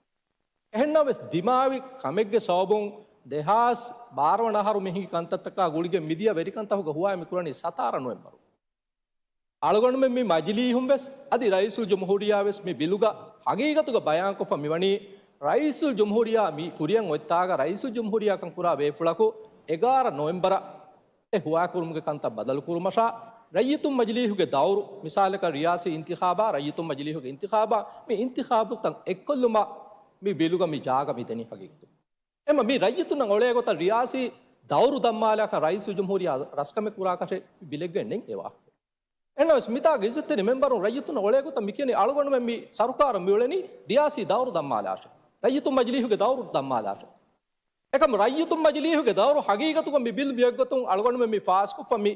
އެހެންނަމަވެސް ދިމާވި ކަމެއްގެ ސަބަބުން ދެހާސް ބާރަ ވަނަ އަހަރު މި ހިނގި ކަންތައްތަކާ ގުޅިގެން މިދިޔަ ވެރިކަންތަކުގަ ހުވާ މި ކުރަނީ ސަތާރަ ނޮވެމްބަރު. އަޅުގަނޑުމެން މި މަޖިލީހުން ވެސް އަދި ރައީސުލްޖުމްހޫރިއްޔާ ވެސް މި ބިލުގަ ހަގީގަތުގަ ބަޔާންކޮށްފަ މިވަނީ ރައީސުލްޖުމްހޫރިއްޔާ މި ކުރިއަށް އޮތްތާގަ ރައީސުލްޖުމްހޫރިއްޔާ ކަން ކުރާ ބޭފުޅަކު އެގާރަ ނޮވެމްބަރަށް އެ ހުވާކުރުމުގެ ކަންތައް ބަދަލުކުރުމަށާ، ރައްޔިތުން މަޖިލީހުގެ ދައުރު، މިސާލަކަށް ރިޔާސީ އިންތިޚާބާ، ރައްޔިތުން މަޖިލީހުގެ އިންތިޚާބާ، މި އިންތިޚާބުތައް އެއްކޮށްލުމަށް މި ބިލުގަ މި ޖާގަ މި ދެނީ ހަގީގަތުން. އެމަ މި ރައްޔިތުންނަށް އޮޅޭ ގޮތަށް ރިޔާސީ ދައުރު ދައްމާލާކަށް ރައީސުލްޖުމްހޫރިއްޔާ ރަސްކަމެއް ކުރާކަށެއް ބިލެއްގައެއް ނެތް އެވާހަކަ. އެހެންނަމަވެސް މިތާގަ އިއްޒަތްތެރި މެމްބަރުން ރައްޔިތުންނަށް އޮޅޭ ގޮތަށް މި ކިޔަނީ އަޅުގަނޑުމެން މި ސަރުކާރަށް މިއުޅެނީ ރިޔާސީ ދައުރު ދައްމާލާށޭ. ރައްޔިތުން މަޖިލީހުގެ ދައުރު ދައްމާލާށޭ. އެކަމް ރައްޔިތުން މަޖިލީހުގެ ދައުރު ހަގީގަތުގަ މި ބިލް މިއޮތްގޮތުން އަޅުގަނޑުމެން މި ފާސްކޮށްފަ މި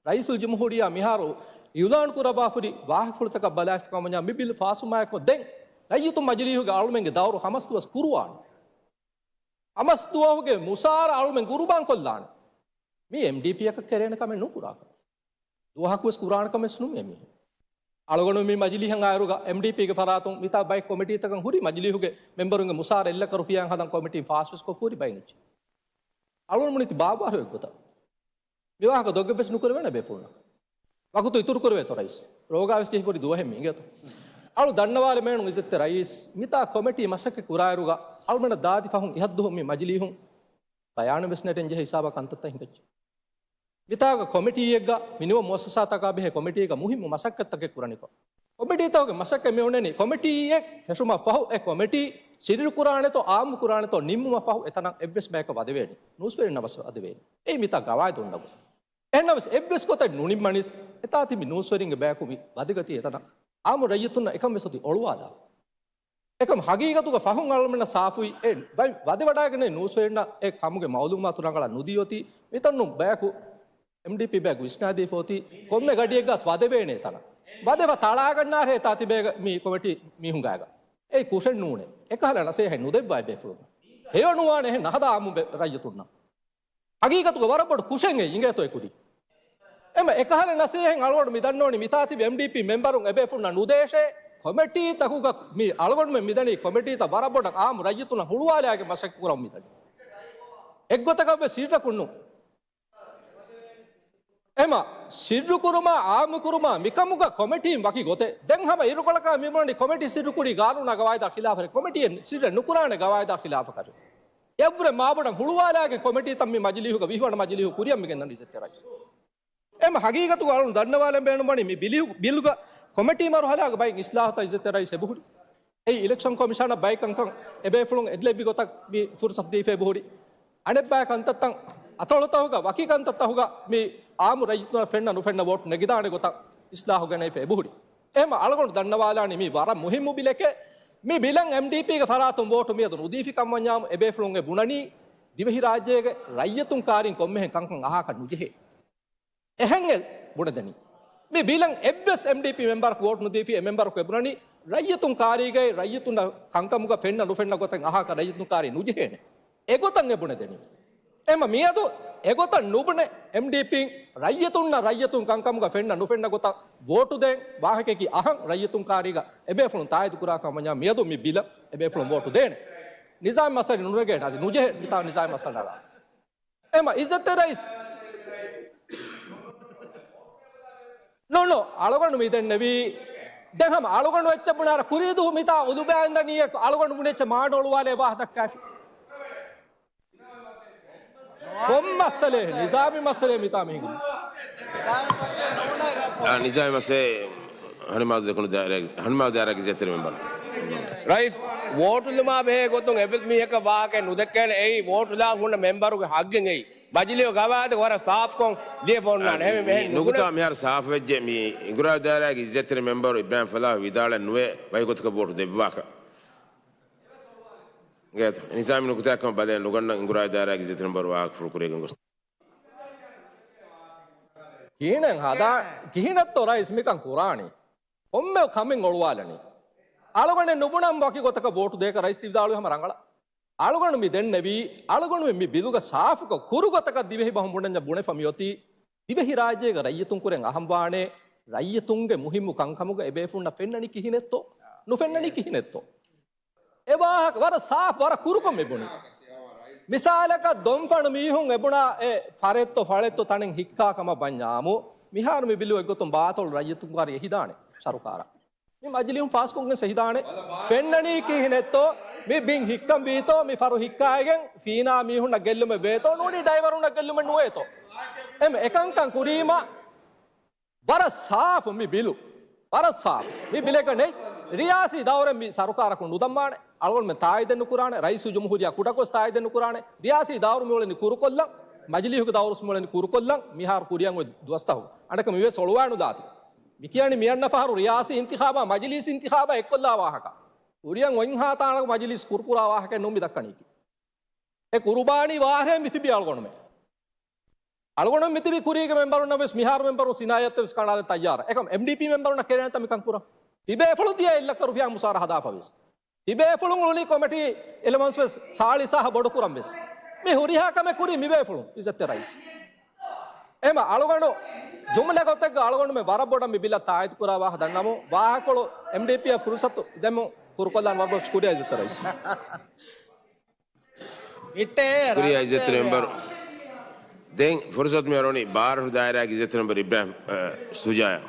ރައީސުލްޖުމްހޫރިއްޔާ މިހާރު އިއުލާން ކުރައްވާފަހުރި ވާހަކަފުޅުތަކަށް ބަލާފިކަމަށް މި ބިލް ފާސްވުމާއެކު ދެން ރައްޔިތުން މަޖިލީހުގެ އަޅުމެންގެ ދައުރު ހަމަސްދުވަސް ކުރުވާނެ. ހަމަސްދުވަހުގެ މުސާރަ އަޅުމެން ގުރުބާން ކޮށްލާނެ. މީ އެމްޑީޕީއަކަށް ކެރޭނެ ކަމެއް ނޫން ކުރާކަށް. ދުވަހަކުވެސް ކުރާނެ ކަމެއް ނޫން އެމީހުން. އަޅުގަނޑު މި މަޖިލީހަށް އާއިރުގަ އެމްޑީޕީގެ ފަރާތުން މިތާ ބައެއް ކޮމިޓީތަކަށް ހުރި މަޖިލީހުގެ މެމްބަރުންގެ މުސާރަ އެއްލައްކަ ރުފިޔާއިން ހަދަން ކޮމިޓީން ފާސްވެސް ކޮށްފަ ހުރި ބައެއް އެއްޗެއް. އަޅުގަނޑު މުނިތި ބާއްވާރު އެއްގޮތަށް. މި ވާހަކަ ދޮގެއްވެސް ނުކުރެވޭނެ ބޭފުޅުންނަށް. ވަގުތު އިތުރު ކުރެވޭތޯ ރައީސް؟ ރޯގާވެސް ޖެހިފަ ހުރި ދުވަހެއް މި އިނގޭތޯ. އަޅު ދަންނަވާލަމޭނު އިއްޒަތްތެރި ރައީސް، މިތާ ކޮމިޓީ މަސައްކަތް ކުރާއިރުގަ އަޅުމެންނަށް ދާދި ފަހުން އިހަށްދުހުން މި މަޖިލީހުން ބަޔާނެއްވެސް ނެޓެން ޖެހޭ ހިސާބަށް ކަންތައްތައް ހިނގައްޖެ. މިތާގަ ކޮމިޓީއެއްގަ މިނިވަން މުއައްސަސާތަކާ ބެހޭ ކޮމިޓީގަ މުހިއްމު މަސައްކަތްތަކެއް ކުރަނިކޮށް، ކޮމިޓީތަކުގެ މަސައްކަތް މި އޮންނަނީ ކޮމިޓީއެއް ފެށުމަށް ފަހު އެ ކޮމިޓީ ސިއްރުކުރާނެތޯ އާއްމުކުރާނެތޯ ނިންމުމަށްފަހު އެތަނަށް އެއްވެސް ބަޔަކަށް ވަދެވޭނެ، ނޫސްވެރިންނަށް ވަސް ވަދެވޭނެ. އެއީ މިތާ ގަވާއިދު އޮންނަ ގޮތް. އެހެންނަމަވެސް އެއްވެސް ގޮތެއް ނުނިންމަނީސް، އެތާ ތިބި ނޫސްވެރިންގެ ބަޔަކު މި ވަދެގަތީ އެތަނަށް. އާއްމު ރައްޔިތުންނަށް އެކަން ވެސް އޮތީ އޮޅުވާލާފަ. އެކަމް ހަގީގަތުގަ ފަހުން އަޅުމެންނަށް ސާފުވި އެ ބައި ވަދެވަޑައިގެން ނޫސްވެރިންނަށް އެ ކަމުގެ މައުލޫމާތު ރަނގަޅަށް ނުދީ އޮތީ، މިތަނުން ބަޔަކު އެމްޑީޕީ ބަޔަކު ވިސްނާދީފަ އޮތީ ކޮންމެ ގަޑިއެއްގަސް ވަދެވޭނެ ތަނަށް. ވަދެވަ ތަޅާގަންނާރޭ ތާ ތިބޭގަ މި ކޮމިޓީ މީހުންގާގަ. އެއީ ކުށެއް ނޫނޭ. އެކަހަލަ ނަސޭހަތް ނުދެއްވާ އެބޭފުޅުން. ހެޔޮ ނުވާނެ އެހެން ނަހަދާ އާއްމު ބެ-، ރައްޔިތުންނަށް. ހަގީގަތުގަ ވަރަށް ބޮޑު ކުށެއް އެ އިނގޭތޯ އެ ކުރީ. އެމަ އެކަހަލަ ނަސޭހަތް އަޅުގަނޑު މި ދަންނަވަނީ މިތާ ތިބި އެމްޑީޕީ މެމްބަރުން އެބޭފުޅުންނަށް ނުދޭށޭ، ކޮމިޓީތަކުގަ މި އަޅުގަނޑުމެން މިދަނީ ކޮމިޓީތައް ވަރަށް ބޮޑަށް އާއްމު ރައްޔިތުންނަށް ހުޅުވާލާގެން މަސައްކަތް ކުރަމުން މިދަނީ. އެއްގޮތަކަށްވެސް ސިއްރަކުން ނޫން. އެމަ، ސިއްރުކުރުމާ، އާއްމުކުރުމާ، މިކަމުގަ ކޮމިޓީން ވަކި ގޮތެއް. ދެން ހަމަ އިރުކޮޅަކާ މިބުނަނީ ކޮމިޓީ ސިއްރުކުރީ ގާނޫނާ ގަވާއިދާ ޚިލާފަށް. ކޮމިޓީއެއް ސިއްރެއް ނުކުރާނެ ގަވާއިދާ ޚިލާފަކަށެއް. އެއަށްވުރެ މާބޮޑަށް ހުޅުވާލާގެން ކޮމިޓީތައް މި މަޖިލީހުގަ ވިހިވަނަ މަޖިލީހު ކުރިއަށް މިގެންދަނީ އިއްޒަތްތެރި ރައީސް. އެމަ ހަގީގަތުގަ އަޅުން ދަންނަވާލަން ބޭނުންވަނީ މި ބިލިހު-، ބިލުގަ ކޮމިޓީ މަރުހަލާގަ ބައެއް އިސްލާހުތައް އިއްޒަތްތެރި ރައީސް އެބަހުރި. އެއީ އިލެކްޝަން ކޮމިޝަނަށް ބައެއް ކަންކަން އެބޭފުޅުން އެދިލެއްވި ގޮތަށް މި ފުރުސަތު ދީފަ އެބަހުރި. އަނެއްބައި ކަންތައްތައް އަތޮޅުތަކުގަ ވަކި ކަންތައްތަކުގަ މި އާއްމު ރައްޔިތުންނަށް ފެންނަ ނުފެންނަ ވޯޓް ނެގިދާނެ ގޮތަށް އިސްލާހު ގެނައިފަ އެބަހުރި. އެހެމަ އަޅުގަނޑު ދަންނަވާލާނީ މީ ވަރަށް މުހިއްމު ބިލެކޭ. މި ބިލަށް އެމްޑީޕީގެ ފަރާތުން ވޯޓު މިއަދު ނުދީފި ކަމަށްވަންޏާމު އެބޭފުޅުން އެ ބުނަނީ ދިވެހިރާއްޖޭގެ ރައްޔިތުން ކާރިން ކޮންމެހެން ކަންކަން އަހާކަށް ނުޖެހޭ. އެހެން އެ ބުނެދެނީ. މި ބިލަށް އެއްވެސް އެމްޑީޕީ މެމްބަރަކު ވޯޓް ނުދީފި އެ މެމްބަރަކު އެ ބުނަނީ ރައްޔިތުން ކާރީގައި ރައްޔިތުންނަށް ކަންކަމުގަ ފެންނަ ނުފެންނަ ގޮތެއް އަހާކަށް ރައްޔިތުން ކާރީ ނުޖެހޭނެ. އެގޮތަށް އެ ބުނެދެނީ. އެމަ މިއަދު އެގޮތަށް ނުބުނެ، އެމްޑީޕީން ރައްޔިތުންނަށް ރައްޔިތުން ކަންކަމުގަ ފެންނަ ނުފެންނަ ގޮތަށް ވޯޓު ދޭން ވާހަކައަކީ އަހަން ރައްޔިތުން ކާރީގަ އެބޭފުޅުން ތާއީދު ކުރާކަމަށް ވަންޏާ މިއަދު މި ބިލަށް އެބޭފުޅުން ވޯޓު ދޭނެ. ނިޒާމީ މައްސަލަ ނުނެގޭނެ. އަދި ނުޖެހޭ މިތާ ނިޒާމީ މައްސަލަ ނަގާ. އެމަ އިއްޒަތްތެރި ރައީސް. ނޫން، ނޫން، އަޅުގަނޑު މި ދެންނެވީ. ދެން ހަމަ އަޅުގަނޑު އެއްޗެއް ބުނާރަ ކުރީދުވަހު މިތާ އުލުބައިންދަނީ އެއް އަޅުގަނޑު ބުނެ އެއްޗެއް މާނަ އޮޅުވާލޭ ވާހަ ދައްކާފި. ކޮން މައްސަލައެއް؟ ނިޒާމީ މައްސަލައެއް މިތާ މީގު. އާ، ނިޒާމީ މައްސަލައެއް. ހަނިމާދު ދެކުނު ދާއިރާ، ހަނިމާދު ދާއިރާގެ އިއްޒަތްތެރި މެމްބަރު. ރައީސް، ވޯޓުލުމާ ބެހޭ ގޮތުން އެއްވެސް މީހަކަށް ވާހަކައެއް ނުދެއްކޭނެ. އެއީ ވޯޓުލާ ހުންނަ މެމްބަރުގެ ހައްގެއް އެއީ. މަޖިލީހު ގަވާއިދު ވަރަށް ސާފުކޮށް ލިޔެފަ އޮންނާނެ. އެހެން މި ނުކުތާ ނުބުނެ. މިހާރު ސާފުވެއްޖެ. މި އިނގުރާ ދާއިރާގެ އިއްޒަތްތެރި މެމްބަރު އިބްރާހިމް ފަލާހް ވިދާޅެއް ނުވޭ ވަކި ގޮތަކަށް ވޯޓު ދެއްވާކަށް. ގޭތު. ނިޒާމީ ނުކުތާއެއްކަމަށް ބަލައެއް ނުގަންނަން އިނގުރާ ދާއިރާގެ އިއްޒަތްތެރި މެމްބަރު ވާހަކަ ފުޅު ކުރިޔަށް ގޮސް. ކިހިނެއް ހަދާ، ކިހިނެއްތޯ ރައީސް މިކަން ކުރާނީ؟ ކޮންމެ ކަމެއް އޮޅުވާލަނީ. އަޅުގަނޑެއް ނުބުނަން ވަކި ގޮތަކަށް ވޯޓު ދޭކަށް ރައީސް ތި ވިދާޅުވީ ހަމަ ރަނގަޅަށް. އަޅުގަނޑު މި ދެންނެވީ، އަޅުގަނޑުމެން މި ބިލުގަ ސާފުކޮށް ކުރު ގޮތަކަށް ދިވެހި ބަހުން ބުނަންޏާ ބުނެފަ މިއޮތީ، ދިވެހިރާއްޖޭގެ ރައްޔިތުން ކުރެން އަހަންވާނޭ، ރައްޔިތުންގެ މުހިއްމު ކަންކަމުގަ އެބޭފުޅުންނަށް ފެންނަނީ ކިހިނެއްތޯ؟ ނުފެންނަނީ ކިހިނެއްތޯ؟ އެ ވާހަކަ ވަރަށް ސާފު، ވަރަށް ކުރުކޮށް މި ބުނީ. މިސާލަކަށް ދޮންފަނު މީހުން އެބުނާ އެ ފަރެއްތޯ ފަޅެއްތޯ ތަނެއް ހިއްކާ ކަމަށް ވަންޏާމު، މިހާރު މި ބިލު އެއްގޮތުން ބާތޮޅު ރައްޔިތުން ކާރި އެހިދާނެ ސަރުކާރަށް. މި މަޖިލީހުން ފާސްކޮށްގެން އެހިދާނެ. ފެންނަނީ ކިހިނެއްތޯ؟ މި ބިން ހިއްކަން ވީތޯ؟ މި ފަރު ހިއްކާގެން ފީނާ މީހުންނަށް ގެއްލުމެއް ވޭތޯ؟ ނޫނީ ޑައިވަރުންނަށް ގެއްލުމެއް ނުވޭތޯ؟ އެމް އެކަންކަން ކުރީމަ ވަރަށް ސާފު މި ބިލު. ވަރަށް ސާފު. މި ބިލެއްގަ ނެތް ރިޔާސީ ދައުރެއް މި ސަރުކާރަކުން ނުދަންވާނެ. އަޅުގަނޑުމެން ތާއީދެއް ނުކުރާނެ. ރައީސުލްޖުމްހޫރިއްޔާ ކުޑަކޮށް ތާއީދެއް ނުކުރާނެ. ރިޔާސީ ދައުރު މިއުޅެނީ ކުރުކޮށްލަން. މަޖިލީހުގެ ދައުރު މިއުޅެނީ ކުރުކޮށްލަން. މިހާރު ކުރިއަށް އޮތް ދުވަސްތަހު. އަނެކަ މިވެސް އޮޅުވާނުދާތި. މި ކިޔަނީ މިއަންނަ ފަހަރު ރިޔާސީ އިންތިޚާބާ މަޖިލީސް އިންތިޚާބާ އެއްކޮށްލާ ވާހަކަ. ކުރިއަށް އޮތްހާ ތާނަގަ މަޖިލީސް ކުރުކުރާ ވާހަކައެއް ނޫން މި ދައްކަނީކީ. އެ ކުރުބާނީ ވާހަރެއް މިތިބީ އަޅުގަނޑުމެން. އަޅުގަނޑު މިތިބި ކުރީގެ މެމްބަރުންނަށް ވެސް މިހާރު މެމްބަރުން ސިނާޔަތްތައް ވެސް ކަނޑާލަން ތައްޔާރަށް. އެކަމް އެމްޑީޕީ މެމްބަރުންނަށް ކެރޭނެތަ މިކަން ކުރަން؟ ތިބޭފުޅުން ދިޔަ އެއް ލައްކަ ރުފިޔާ މުސާރަ ހަދާފަ ވެސް. ތިބޭފުޅުން އުޅުނީ ކޮމިޓީ އެލަވަންސް ވެސް ސާޅީސް ހާހަ ބޮޑު ކުރަން ވެސް. މި ހުރިހާ ކަމެއް ކުރީ މިބޭފުޅުން އިއްޒަތްތެރި ރައީސް. އެހެމަ އަޅުގަނޑު ޖުމްލަ ގޮތެއްގަ އަޅުގަނޑުމެން ވަރަށް ބޮޑަށް މި ބިލަށް ތާއީދު ކުރާ ވާހަކަ ދަންނަވަމު، ވާހަކަކޮޅު އެމްޑީޕީއަށް ފުރުސަތު ދެމުން ކުރުކޮށްލާން ވަރަށް ބޮޑަށް ޝުކުރިއްޔާ އިއްޒަތްތެރި ރައީސް. ޝުކުރިއްޔާ އިއްޒަތްތެރި މެމްބަރު. ދެން ފުރުސަތު މި އަރުވަނީ ބާރަށު ދާއިރާގެ އިއްޒަތްތެރި މެމްބަރު އިބްރާހިމް، އަ، ޝުޖާއަށް.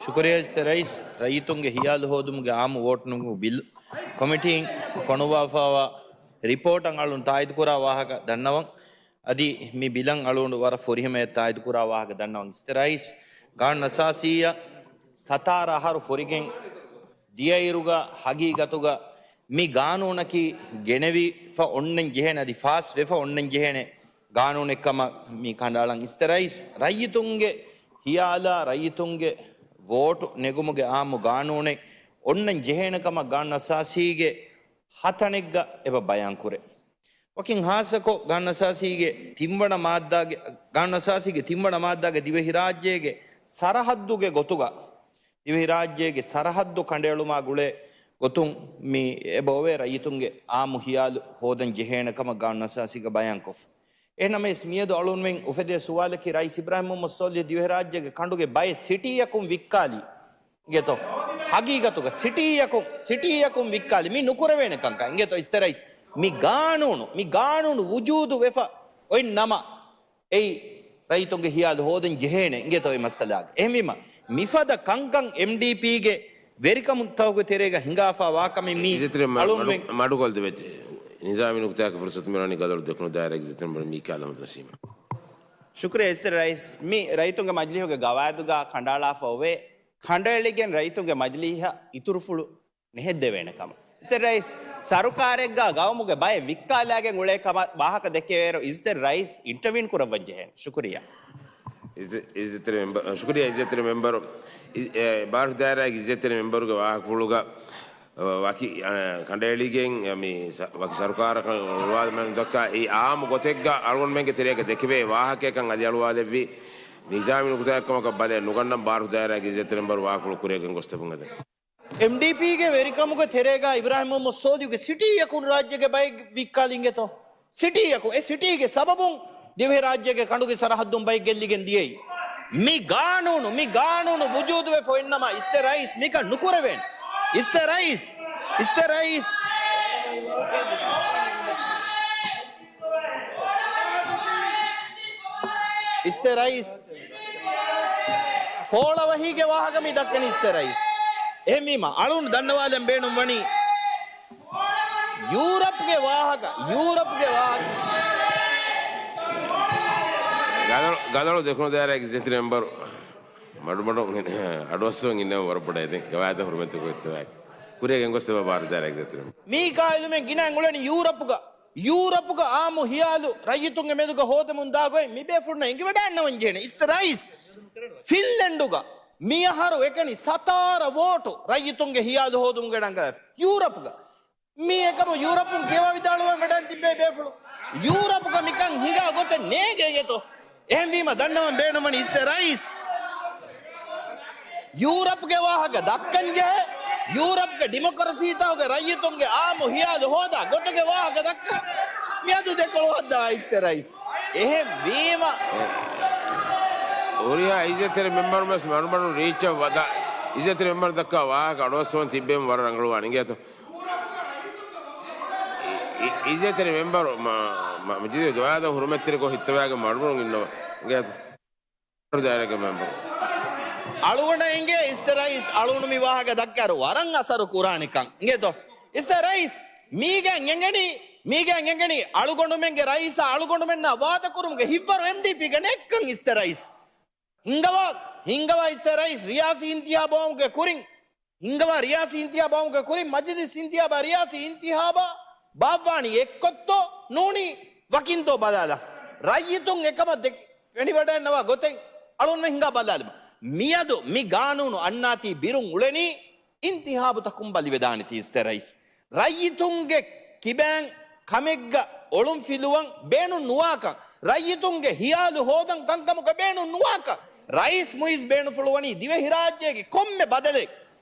ޝުކުރިއްޔާ އިއްޒަތްތެރި ރައީސް، ރައްޔިތުންގެ ހިޔާލު ހޯދުމުގެ އާއްމު ވޯޓު ނުކުމު ބިލް ކޮމިޓީން ފޮނުއްވާފައިވާ ރިޕޯޓަށް އަޅުން ތާއީދު ކުރާ ވާހަކަ ދަންނަވަން. އަދި މި ބިލަށް އަޅުގަނޑު ވަރަށް ފުރިހަމަޔަށް ތާއީދު ކުރާ ވާހަކަ ދަންނަވަން. އިއްޒަތްތެރި ރައީސް، ގާނޫނު އަސާސީއަށް ސަތާރަ އަހަރު ފުރިގެން ދިޔައިރުގަ ހަގީގަތުގަ މި ގާނޫނަކީ ގެނެވިފަ އޮންނަން ޖެހޭނެ، އަދި ފާސް ވެފަ އޮންނަން ޖެހޭނެ ގާނޫނެއް ކަމަށް މި ކަނޑައަޅަން. އިސްތެ ރައީސް، ރައްޔިތުންގެ ހިޔާލާ، ރައްޔިތުންގެ ވޯޓު ނެގުމުގެ އާއްމު ގާނޫނެއް އޮންނަން ޖެހޭނެ ކަމަށް ގާނޫނު އަސާސީގެ ހަތަނެއްގަ އެބަ ބަޔާން ކުރޭ. ވަކިން ހާއްސަކޮށް، ގާނޫނު އަސާސީގެ ތިންވަނަ މާއްދާގެ، ގާނޫނު އަސާސީގެ ތިންވަނަ މާއްދާގެ ދިވެހިރާއްޖޭގެ ސަރަހައްދުގެ ގޮތުގަ، ދިވެހިރާއްޖޭގެ ސަރަހައްދު ކަނޑައެޅުމާ ގުޅޭ ގޮތުން މި އެބަ އޮވޭ ރައްޔިތުންގެ އާއްމު ހިޔާލު ހޯދަން ޖެހޭނެ ކަމަށް ގާނޫނު އަސާސީގަ ބަޔާންކޮށްފަ. އެހެންނަމަވެސް މިއަދު އަޅުންމެން އުފެދޭ ސުވާލަކީ، ރައީސް އިބްރާހިމް މުހައްމަދު ސޯލިހު ދިވެހިރާއްޖޭގެ ކަނޑުގެ ބައެއް ސިޓީއަކުން ވިއްކާލީ. އިނގޭތޯ؟ ހަގީގަތުގަ ސިޓީއަކުން، ސިޓީއަކުން ވިއްކާލި. މި ނުކުރެވޭނެ ކަންކަން. އިނގޭތޯ އިސްތެ ރައީސް؟ މި ގާނޫނު، މި ގާނޫނު ވުޖޫދު ވެފަ އޮތް ނަމަ، އެއީ ރައްޔިތުންގެ ހިޔާލު ހޯދަން ޖެހޭނެ. އިނގޭތޯ އެ މައްސަލާގެ؟ އެހެންވީމަ، މިފަދަ ކަންކަން އެމްޑީޕީގެ ވެރިކަމުންތަކުގެ ތެރޭގަ ހިނގާފާ ވާކަމެއް މީ އިއްޒަތްތެރި މަ-، އަޅުންމެން މަޑު-، މަޑުކޮށްދެވޭތީ. ނިޒާމީ ނުކުތާއަކަށް ފުރުސަތު މިއުޅެނީ ގަދައަޅު ދެކުނު ދާއިރާގެ އިއްޒަތްތެރި މެމްބަރު މީކާ އަޙްމަދު ނަސީމަށް. ޝުކުރިއްޔާ އިއްޒަތްތެރި ރައީސް. މި ރައްޔިތުންގެ މަޖިލީހުގެ ގަވާއިދުގަ ކަނޑައަޅާފަ އޮވޭ، ކަނޑައެޅިގެން ރައްޔިތުންގެ މަޖިލީހަށް އިތުރުފުޅު ނެހެއްދެވޭނެ ކަމަށް. އިއްޒަތްތެރި ރައީސް، ސަރުކާރެއްގަ ގައުމުގެ ބައެއް ވިއްކާލާގެން އުޅޭ ކަމަށް ވާހަކަ ދެއްކެވޭއިރު، އިއްޒަތްތެރި ރައީސް އިންޓަވީން ކުރައްވަން ޖެހޭނެ. ޝުކުރިއްޔާ. އިއްޒަ-، އިއްޒަތްތެރި މެމްބަ-، ޝުކުރިއްޔާ އިއްޒަތްތެރި މެމްބަރު. އި-، އެ، ބާރު ދާއިރާގެ އިއްޒަތްތެރި މެމްބަރުގެ ވާހަކަފުޅުގަ، އަ، ވަކި، އަ، ކަނޑައެޅިގެން، އަ، މި ސަ-، ވަކި ސަރުކާރަކަށް އޮޅުވާލަމެން ދައްކާ އެއީ އާއްމު ގޮތެއްގަ އަޅުގަނޑުމެންގެ ތެރޭގަ ދެކެވޭ ވާހަކައެއްކަން އަދި އަޅުވާލެއްވި ނިޒާމީ ނުކުތާއެއްކަމަކަށް ބަލައެއް ނުގަންނަން. ބާރު ދާއިރާގެ އިއްޒަތްތެރި މެމްބަރު ވާހަކަފުޅު ކުރިއަށް ގެންގޮސްދެއްވުން އެދެން. އެމްޑީޕީގެ ވެރިކަމުގެ ތެރޭގަ އިބްރާހިމް މުހައްމަދު ސޯލިހުގެ ސިޓީއަކުން ރާއްޖޭގެ ބައެއް ވިއްކާލި އިނގޭތޯ؟ ސިޓީއަކުން. އެ ސިޓީގެ ސަބަބުން ދިވެހިރާއްޖޭގެ ކަނޑުގެ ސަރަހައްދުން ބައެއް ގެއްލިގެން ދިޔައީ. މި ގާނޫނު، މި ގާނޫނު ވުޖޫދުވެފަ އޮތްނަމަ އިއްޒަތްތެރި ރައީސް މިކަން ނުކުރެވޭނެ. އިއްޒަތްތެރި ރައީސް، އިއްޒަތްތެރި ރައީސް. އިއްޒަތްތެރި ރައީސް، ފޯޅަވަހީގެ ވާހަކަ މި ދައްކަނީ އިއްޒަތްތެރި ރައީސް. އެހެންވީމަ، އަޅުން ދަންނަވާލަން ބޭނުން ވަނީ ޔޫރަޕްގެ ވާހަކަ، ޔޫރަޕްގެ ވާހަކަ. ގަދަޅު، ގަދަޅު ދެކުނު ދާއިރާގެ އިއްޒަތްތެރި މެމްބަރު. މަޑުމަޑުން އަޑުއައްސަވަން އިންނަވަން ވަރަށް ބޮޑަށް އެދެން. ގަވާއިދަށް ހުރުމަތްތަކުގެ އިއްތިފާގު. ކުރިއަށް ގެންގޮސްދެއްވާ ބާރު ދާއިރާގެ އިއްޒަތްތެރި މެމްބަރު. މީ ކާއިލުމެން ގިނައިން އުޅެނީ ޔޫރަޕުގަ. ޔޫރަޕުގަ އާއްމު ހިޔާލު ރައްޔިތުންގެ މެދުގަ ހޯދަމުން ދާ ގޮތް މި ބޭފުޅުންނަށް އެނގިވަޑައިގަންނަވަން ޖެހޭނެ. އިއްޒަތްތެރި ރައީސް، ފިންލެންޑުގަ މިއަހަރު އެކަނި ސަތާރަ ވޯޓު ރައްޔިތުންގެ ހިޔާލު ހޯދުމުގެ ރަނގަޅަށް. ޔޫރަޕުގަ މީ އެކަމު ޔޫރަޕުން ކިޔަވާ ވިދާޅުވަން ވެޑަން ތިއްބޭ ބޭފުޅު. ޔޫރަޕުގަ މިކަން ހިނގާ ގޮތެއް ނޭގޭ އިނގޭތޯ. އެހެންވީމަ ދަންނަވަން ބޭނުންވަނީ އިއްޒަތްތެރި ރައީސް، ޔޫރަޕްގެ ވާހަކަ ދައްކަން ޖެހޭ، ޔޫރަޕްގެ ޑިމޮކްރަސީތަކުގެ ރައްޔިތުންގެ އާއްމު ހިޔާލު ހޯދާ ގޮތުގެ ވާހަކަ ދައްކަން މިއަދު ދެކޮޅު ހައްދަވާ އިއްޒަތްތެރި ރައީސް. އެހެންވީމަ، ހުރިހާ އިއްޒަތްތެރި މެމްބަރުން ވެސް މަޑުމަޑުން ރީއްޗަށް ވަދާ، އިއްޒަތްތެރި މެމްބަރުން ދައްކާ ވާހަކަ އަޑުއައްސަވަން ތިއްބެވުން ވަރަށް ރަނގަޅުވާނެ އިނގޭތޯ. އި-، އިއްޒަތްތެރި މެމްބަރު މަ-، މަ-، މަޖިލީހުގެ ގަވާއިދަށް ހުރުމަތްތެރިކޮށް ހިއްތަވާގެން މަޑުމަޑުން އިންނަވަން އިނގޭތޯ. ދާއިރާގެ މެމްބަރު. އަޅުގަނޑަށް އެނގޭ އިއްޒަތްތެރި ރައީސް އަޅުގަނޑު މި ވާހަކަ ދައްކާއިރު ވަރަށް އަސަރު ކުރާނެކަން އިނގޭތޯ. އިއްޒަތްތެރި ރައީސް މީގެން އެނގެނީ، މީގެން އެނގެނީ އަޅުގަނޑުމެންގެ ރައީސާ އަޅުގަނޑުމެންނާ ވާދަކުރުމުގެ ހިއްވަރު އެމްޑީޕީގަ ނެތްކަން އިއްޒަތްތެރި ރައީސް. ހިނގަވާ، ހިނގަވާ އިއްޒަތްތެރި ރައީސް ރިޔާސީ އިންތިހާބު އައުމުގެ ކުރިން، ހިނގަވާ ރިޔާސީ އިންތިހާބު އައުމުގެ ކުރިން މަޖިލިސް އިންތިހާބާ ރިޔާސީ އިންތިހާބާ ބާއްވާނީ އެއްކޮށްތޯ ނޫނީ ވަކިންތޯ ބަލާލަ. ރައްޔިތުން އެކަމަށް ދެ-، ފެނިވަޑައިގަންނަވާ ގޮތެއް އަޅުންމެ ހިނގާ ބަލާލަމާ. މިއަދު މި ގާނޫނު އަންނާތީ ބިރުން އުޅެނީ އިންތިހާބުތަކުން ބަލިވެދާނެތީ އިއްޒަތްތެރި ރައީސް. ރައްޔިތުންގެ ކިބައިން ކަމެއްގަ އޮޅުންފިލުވަން ބޭނުން ނުވާކަން، ރައްޔިތުންގެ ހިޔާލު ހޯދަން ކަންކަމުގަ ބޭނުން ނުވާކަން، ރައީސް މުއިއްޒު ބޭނުންފުޅުވަނީ ދިވެހިރާއްޖޭގެ ކޮންމެ ބަދަލެއް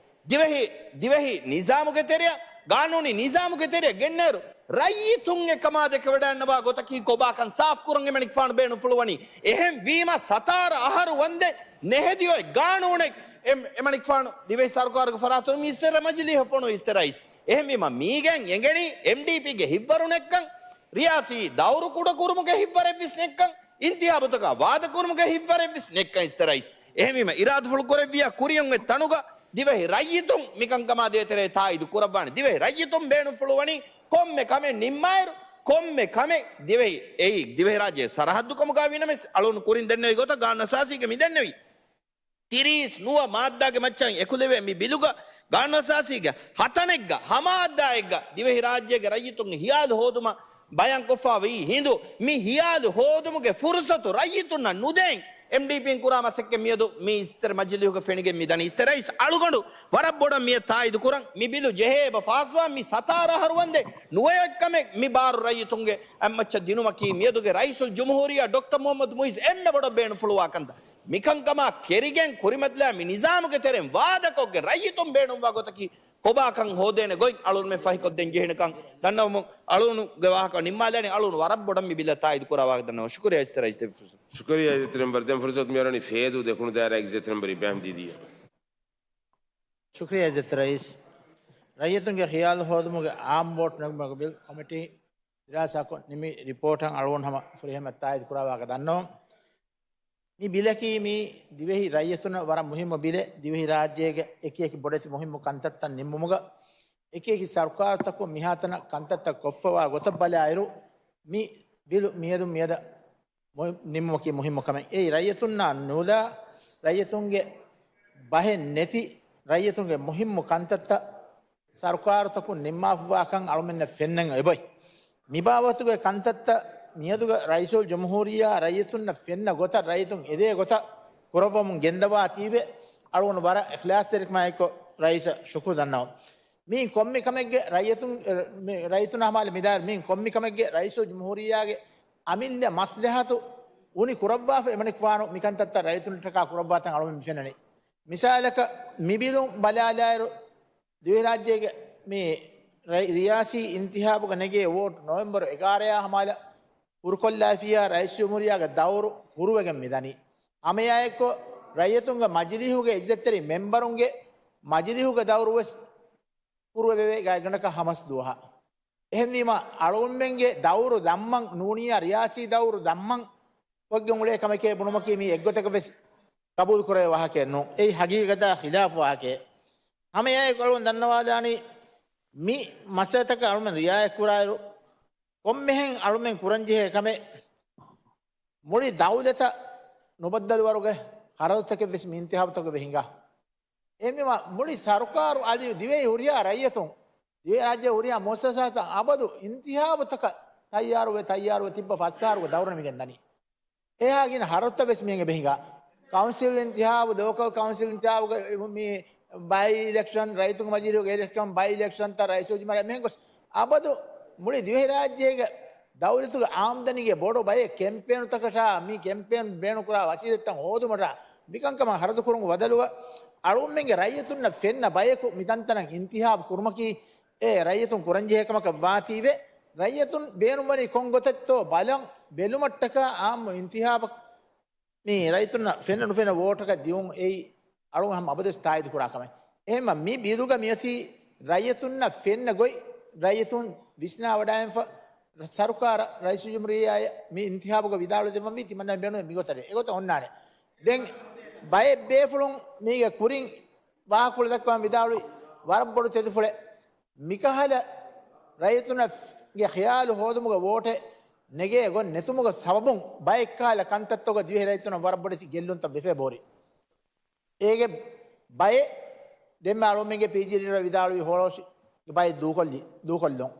ދިވެހި، ދިވެހި ނިޒާމުގެ ތެރެއަށް، ގާނޫނީ ނިޒާމުގެ ތެރެއަށް ގެންނައިރު، ރައްޔިތުން އެކަމާ ދެކެވަޑައިގަންނަވާ ގޮތަކީ ކޮބާކަން ސާފު ކުރަން އެމަނިކުފާނު ބޭނުންފުޅުވަނީ. އެހެން ވީމަ، ސަތާރަ އަހަރު ވަންދެން ނެހެދި އޮތް ގާނޫނެއް އެ-، އެމަނިކުފާނު ދިވެހި ސަރުކާރުގެ ފަރާތުން މި އިއްޒަތްތެރި މަޖިލީހަށް ފޮނުވި އިއްޒަތްތެރި ރައީސް. އެހެންވީމަ، މީގެން އެނގެނީ އެމްޑީޕީގެ ހިއްވަރު ނެތްކަން، ރިޔާސީ ދައުރު ކުޑަކުރުމުގެ ހިއްވަރެއްވެސް ނެތްކަން، އިންތިހާބުތަކާ ވާދަކުރުމުގެ ހިއްވަރެއްވެސް ނެތްކަން އިއްޒަތްތެރި ރައީސް. އެހެންވީމަ، އިރާދަފުޅު ކުރެއްވިޔާ ކުރިއަށް އޮތް ތަނުގަ ދިވެހި ރައްޔިތުން މިކަންކަމާ ދޭތެރޭ ތާއީދު ކުރައްވާނެ. ދިވެހި ރައްޔިތުން ބޭނުންފުޅުވަނީ ކޮންމެ ކަމެއް ނިންމާއިރު، ކޮންމެ ކަމެއް ދިވެހި، އެއީ، ދިވެހި ރާއްޖޭ ސަރަހައްދުކަމުގަ ވީނަމަވެސް، އަޅުން ކުރިން ދެންނެވި ގޮތަށް ގާނޫނު އަސާސީގެ މި ދެންނެވީ. ތިރީސް ނުވަ މާއްދާގެ މައްޗަށް އެކުލެވޭ މި ބިލުގަ ގާނޫނުއަސާސީގެ ހަތަނެއްގަ ހަމައަށްދާއެއްގަ ދިވެހިރާއްޖޭގެ ރައްޔިތުންގެ ހިޔާލު ހޯދުމަށް ބަޔާންކޮށްފައިވީ ހިނދު، މި ހިޔާލު ހޯދުމުގެ ފުރުސަތު ރައްޔިތުންނަށް ނުދޭން. އެމްޑީޕީން ކުރާ މަސައްކަތް މިއަދު މި އިސްތެރެ މަޖިލީހުގަ ފެނިގެން މިދަނީ. އިސްތެރެ ރައީސް އަޅުގަނޑު ވަރަށް ބޮޑަށް މިއަށް ތާއީދު ކުރަން. މި ބިލު ޖެހޭ އެބަ ފާސްވާ މި ސަތާރަ އަހަރު ވަންދެން ނުވައެއްކަމެއް މި ބާރު ރައްޔިތުންގެ އެއްމައްޗަށް ދިނުމަކީ މިއަދުގެ ރައީސުލް ޖުމްހޫރިއްޔާ ޑޮކްޓަރ މުހައްމަދު މުއިއްޒު އެންމެ ބޮޑަށް ބޭނުންފުޅުވާ ކަންތައް. މިކަންކަމާ ކެރިގެން ކުރިމަތިލާ މި ނިޒާމުގެ ތެރެއިން ވާދަކޮށްގެން ރައްޔިތުން ބޭނުންވާ ގޮތަކީ ކޮބާކަން ހޯދޭނެ ގޮތް އަޅުންމެ ފަހިކޮށްދޭން ޖެހޭނެކަން ދަންނަވަމުން އަޅުނުގެ ވާހަކަ ނިންމާލާނީ. އަޅުނު ވަރަށް ބޮޑަށް މި ބިލަށް ތާއީދު ކުރާ ވާހަކަ ދަންނަވަމުން. ޝުކުރިއްޔާ އިސްތެރެ ރައީސް. ޝުކުރިއްޔާ އިއްޒަތްތެރިން ބަރުދެން ފުރުސަތު މިއަރަނީ ފޭދޫ ދެކުނު ދާއިރާ އިއްޒަތްތެރިން ބަރި ބަހަމް ދީދީ. ޝުކުރިއްޔާ އިއްޒަތްތެރި ރައީސް. ރައްޔިތުންގެ ޚިޔާލު ހޯދުމުގެ އާއްމު ވޯޓް ނެގުމުގެ ބިލް ކޮމިޓީ ދިރާސާކޮށް ނިމި ރިޕޯޓަށް އަޅުގަނޑު ހަމަ ފުރިހަމަ ތާއީދު ކުރާ ވާހަކަ ދަންނަވަން. މި ބިލަކީ މި ދިވެހި ރައްޔިތުންނަށް ވަރަށް މުހިއްމު ބިލެއް. ދިވެހި ރާއްޖޭގެ އެކި އެކި ބޮޑެތި މުހިއްމު ކަންތައްތައް ނިންމުމުގަ އެކި އެކި ސަރުކާރުތަކުން މިހާތަނަށް ކަންތައްތައް ކޮށްފަވާ ގޮތަށް ބަލާއިރު، މި ބިލު މިއަދު މިއަދަށް މު-، ނިންމުމަކީ މުހިއްމު ކަމެއް. އެއީ ރައްޔިތުންނާ ނުލާ، ރައްޔިތުންގެ ބަހެއް ނެތި، ރައްޔިތުންގެ މުހިއްމު ކަންތައްތައް ސަރުކާރުތަކުން ނިންމާފަވާކަން އަޅުމެންނަށް ފެންނަން އެބައޮތް. މިބާވަތުގެ ކަންތައްތައް މިއަދުގެ ރައީސުލް ޖުމްހޫރިއްޔާ ރައްޔިތުންނަށް ފެންނަ ގޮތަށް، ރައްޔިތުން އެދޭ ގޮތަށް ކުރައްވަމުން ގެންދަވާތީވެ، އަޅުގަނޑު ވަރަށް އިޚްލާޞްތެރިކަމާއެކު ރައީސަށް ޝުކުރު ދަންނަވަން. މިއިން ކޮންމެ ކަމެއްގެ ރައްޔިތުން، މި ރައްޔިތުންނާ ހަމައަލި މިދާއިރު މިއިން ކޮންމެ ކަމެއްގެ ރައީސުލް ޖުމްހޫރިއްޔާގެ އަމިއްލަ މަސްލަހަތު އުނި ކުރައްވާފަ އެމަނިކުފާނު މިކަންތައްތައް ރައްޔިތުންނަށްޓަކާ ކުރައްވާތަން އަޅުގަނޑު މި ފެންނަނީ. މިސާލަކަށް މި ބިލުން ބަލާލާއިރު، ދިވެހިރާއްޖޭގެ މި ރައި-، ރިޔާސީ އިންތިހާބުގަ ނެގޭ ވޯޓް ނޮވެމްބަރު އެގާރަޔާ ހަމައަލަށް ހުރުކޮށްލާފިއްޔާ ރައީސްޖުމްހޫރިއްޔާގެ ދައުރު ހުރުވެގެން މިދަނީ. ހަމައެއާއެއްކޮށް، ރައްޔިތުންގެ މަޖިލީހުގެ އިއްޒަތްތެރި މެންބަރުންގެ މަޖިލީހުގެ ދައުރުވެސް ހުރުވެވޭ ގާތްގަނޑަކަށް ހަމަސް ދުވަހަށް. އެހެންވީމަ، އަޅުގަނޑުމެންގެ ދައުރު ދަންމަން ނޫނިއްޔާ ރިޔާސީ ދައުރު ދަންމަން ކޮށްގެން އުޅޭ ކަމެކޭ ބުނުމަކީ މީ އެއްގޮތަކަށް ވެސް ޤަބޫލުކުރެވޭ ވާހަކައެއް ނޫން. އެއީ ހަގީގަތާ ޚިލާފު ވާހަކައެއް. ހަމައެއާއެކު އަޅުގަނޑު ދަންނަވާލާނީ، މި މައްސަލަތަކަށް އަޅުގަނޑު ރިއާޔަތް ކުރާއިރު، ކޮންމެހެން އަޅުމެން ކުރަންޖެހޭ ކަމެއް، މުޅި ދައުލަތަށް ނުބައްދަލުވަރުގެ ޚަރަދުތަކެއް ވެސް މި އިންތިހާބުތަކުގަ ހިނގާ. އެހެންވީމަ، މުޅި ސަރުކާރު އަދި ދިވެހި ހުރިހާ ރައްޔިތުން، ދިވެހިރާއްޖެ ހުރިހާ މުއައްސަސާތައް އަބަދު އިންތިހާބުތަކަށް ތައްޔާރުވެ، ތައްޔާރުވެ ތިއްބަ ފަސް އަހަރުގެ ދައުރު ނިމިގެން ދަނީ. އެހާ ގިނަ ޚަރަދުތައް ވެސް މިހެން އެބަ ހިނގާ. ކައުންސިލް އިންތިހާބު، ލޯކަލް ކައުންސިލް އިންތިހާބުގެ މި ބައި އިލެކްޝަން، ރައްޔިތުންގެ މަޖިލީހުގެ އިލެކްޝަން، ބައި އިލެކްޝަންތައް، ރައީސުލްޖުމްހޫރިއްޔާ މިހެން ގޮސް އަބަދު މުޅި ދިވެހިރާއްޖޭގެ ދައުލަތުގެ އާމްދަނީގެ ބޮޑު ބައެއް ކެމްޕޭނުތަކަށާ، މި ކެމްޕޭނު ބޭނުންކުރާ ވަސީލަތްތައް ހޯދުމަށާ، މިކަންކަމަށް ޚަރަދުކުރުމުގެ ބަދަލުގަ އަޅުގަނޑުމެންގެ ރައްޔިތުންނަށް ފެންނަ ބަޔަކު މިތަންތަނަށް އިންތިހާބު ކުރުމަކީ އެ ރައްޔިތުން ކުރަންޖެހޭ ކަމަކަށް ވާތީވެ، ރައްޔިތުން ބޭނުންވަނީ ކޮން ގޮތެއްތޯ ބަލަން ބެލުމަށްޓަކާ އާއްމު އިންތިހާބަށް މި ރައްޔިތުންނަށް ފެންނަ ނުފެންނަ ވޯޓަކަށް ދިއުން އެއީ އަޅުގަނޑު ހަމަ އަބަދުވެސް ތާއީދު ކުރާ ކަމެއް. އެހެންމަ މި ބިލުގަ މިއޮތީ ރައްޔިތުންނަށް ފެންނަ ގޮތް، ރައްޔިތުން ވިސްނާވަޑައިގެންފަ ސަރުކާރަށް ރައީސުލްޖުމްހޫރިއްޔާއަށް މި އިންތިހާބުގަ ވިދާޅުވެދެއްވަންވީ ތިމަންނަ ބޭނުމެއް މިގޮތަށް. އެގޮތަށް އޮންނާނެ. ދެން ބައެއް ބޭފުޅުން މީގެ ކުރިން ވާހަކަފުޅު ދައްކަވަން ވިދާޅުވި ވަރަށް ބޮޑު ތެދުފުޅެއް. މިކަހަލަ ރައްޔިތުންގެ ޚިޔާލު ހޯދުމުގެ ވޯޓެއް ނެގޭ ގޮތް ނެތުމުގެ ސަބަބުން ބައެއްކަހަލަ ކަންތައްތަކުގަ ދިވެހި ރައްޔިތުންނަށް ވަރަށް ބޮޑެތި ގެއްލުންތައް ވެފަ ބޯރި. އޭގެ ބައެއް ދެންމެ އަޅުމެންގެ ޕީޖީ ލީޑަރ ވިދާޅުވި ހޯޅަހުށި ބައެއް ދޫކޮށްލި، ދޫކޮށްލުން.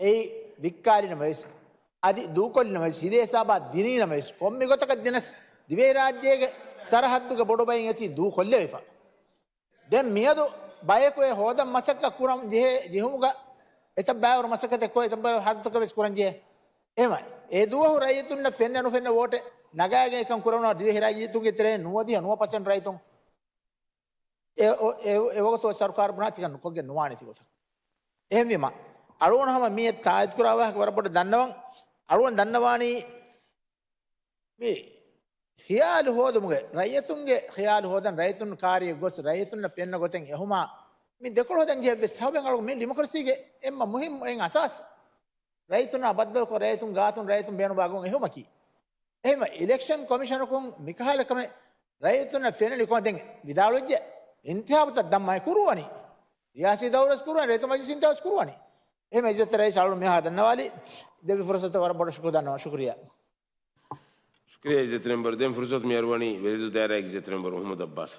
އެއީ ވިއްކާލިނަމަވެސް، އަދި ދޫކޮށްލިނަމަވެސް، ހިލޭ ހިސާބާ ދިނީނަމަވެސް، ކޮންމެ ގޮތަކަށް ދިނަސް ދިވެހިރާއްޖޭގެ ސަރަހައްދުގެ ބޮޑު ބައިން އެތީ ދޫކޮށްލެވިފަ. ދެން މިއަދު ބަޔަކު އެ ހޯދަން މަސައްކަތް ކުރަން ޖެހޭ ޖެހުމުގަ އެތައް ބައިވަރު މަސައްކަތެއް ކޮށް، އެތައް ބައިވަރު ހަރަދުތަކެއް ވެސް ކުރަން ޖެހޭ. އެހެމަ އެ ދުވަހު ރައްޔިތުންނަށް ފެންނަ ނުފެންނަ ވޯޓެއް ނަގާގެން އެކަން ކުރެވުނު ދިވެހި ރައްޔިތުންގެ ތެރެއިން ނުވަދިހަ ނުވަ ޕަސެންޓް ރައްޔިތުން އެ، އެ، އެ ވަގުތު ސަރުކާރު ބުނާ ތިކަން ކޮށްގެން ނުވާނެ ތިގޮތަށް. އެހެންވީމަ، އަޅުގަނޑު ހަމަ މިއަށް ތާއީދު ކުރާ ވާހަކަ ވަރަށް ބޮޑަށް ދަންނަވަން. އަޅުގަނޑު ދަންނަވާނީ މި ޚިޔާލު ހޯދުމުގެ، ރައްޔިތުންގެ ޚިޔާލު ހޯދަން، ރައްޔިތުން ކާރިއަށް ގޮސް، ރައްޔިތުންނަށް ފެންނަ ގޮތެއް އެހުމާ، މި ދެކޮޅު ހޯދަން ޖެހޭ ސަބަބެއް އަޅުގަނޑު މި ޑިމޮކްރަސީގެ އެންމެ މުހިއްމު އެއް އަސާސް. ރައްޔިތުންނާ ބައްދަލުކޮށް، ރައްޔިތުން ގާތުން ރައްޔިތުން ބޭނުންވާ ގޮތް އެހުމަކީ. އެހެންވެ، އިލެކްޝަން ކޮމިޝަނަކުން މިކަހަލަ ކަމެއް ރައްޔިތުންނަށް ފެންނަނީ ކޮން؟ ދެން ވިދާޅުވެއްޖެ، އިންތިހާބުތައް ދަންމައި ކުރުވަނީ. ރިޔާސީ ދައުރުވެސް ކުރުވަނީ، ރައްޔިތު މަޖިލިސް އިންތިހާބުވެސް ކުރުވަނީ. އެހެންވެ، އިއްޒަތްތެރި ރައީސް އަޅުން މިހާ ދަންނަވާލި ދެއްވި ފުރުސަތަށް ވަރަށް ބޮޑަށް ޝުކުރު ދަންނަވަން. ޝުކުރިއްޔާ. ޝުކުރިއްޔާ އިއްޒަތްތެރި މެމްބަރު. ދެން ފުރުސަތު މި އަރުވަނީ ވެލިދޫ ދާއިރާ އިއްޒަތްތެރި މެމްބަރު މުހައްމަދު އައްބާސް.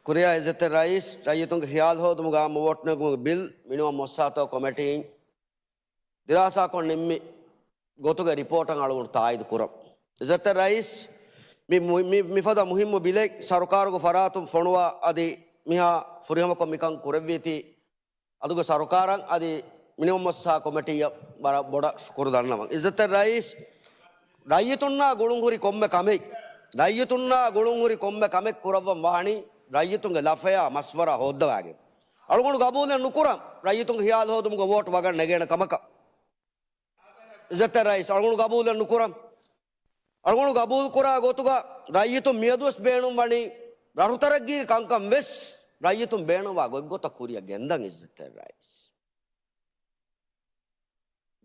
ކުރިއަށް އިއްޒަތްތެރި ރައީސް، ރައްޔިތުންގެ ޚިޔާލު ހޯދުމުގަ އާއްމު ވޯޓް ނެގުމުގެ ބިލް މިނިވަން މުއައްސަސާތަކުގެ ކޮމެޓީން ދިރާސާކޮށް ނިންމި ގޮތުގެ ރިޕޯޓަށް އަޅުގަނޑު ތާއީދު ކުރަން. އިއްޒަތްތެރި ރައީސް، މި، މި، މި، މިފަދަ މުހިއްމު ބިލެއް ސަރުކާރުގެ ފަރާތުން ފޮނުވާ އަދި މިހާ ފުރިހަމަކޮށް މިކަން ކުރެއްވީތީ އަދުގެ ސަރުކާރަށް އަދި މިނިވަން މުއައްސަސާ ކޮމެޓީއަށް ވަރަށް ބޮޑަށް ޝުކުރު ދަންނަވަން. އިއްޒަތްތެރި ރައީސް، ރައްޔިތުންނާ ގުޅުންހުރި ކޮންމެ ކަމެއް، ރައްޔިތުންނާ ގުޅުންހުރި ކޮންމެ ކަމެއް ކުރައްވަން ވާނީ ރައްޔިތުންގެ ލަފަޔާ މަޝްވަރާ ހޯއްދަވާގެން. އަޅުގަނޑު ގަބޫލެއް ނުކުރަން ރައްޔިތުންގެ ޚިޔާލު ހޯދުމުގަ ވޯޓް ވަގަށް ނެގޭނެ ކަމަކަށް. އިއްޒަތްތެރި ރައީސް، އަޅުގަނޑު ގަބޫލެއް ނުކުރަން. އަޅުގަނޑު ގަބޫލުކުރާ ގޮތުގަ ރައްޔިތުން މިއަދުވެސް ބޭނުންވަނީ ރަށު ތަރައްގީގެ ކަންކަން ވެސް ރައްޔިތުން ބޭނުންވާ ގޮތްގޮތަށް ކުރިއަށް ގެންދަން އިއްޒަތްތެރި ރައީސް.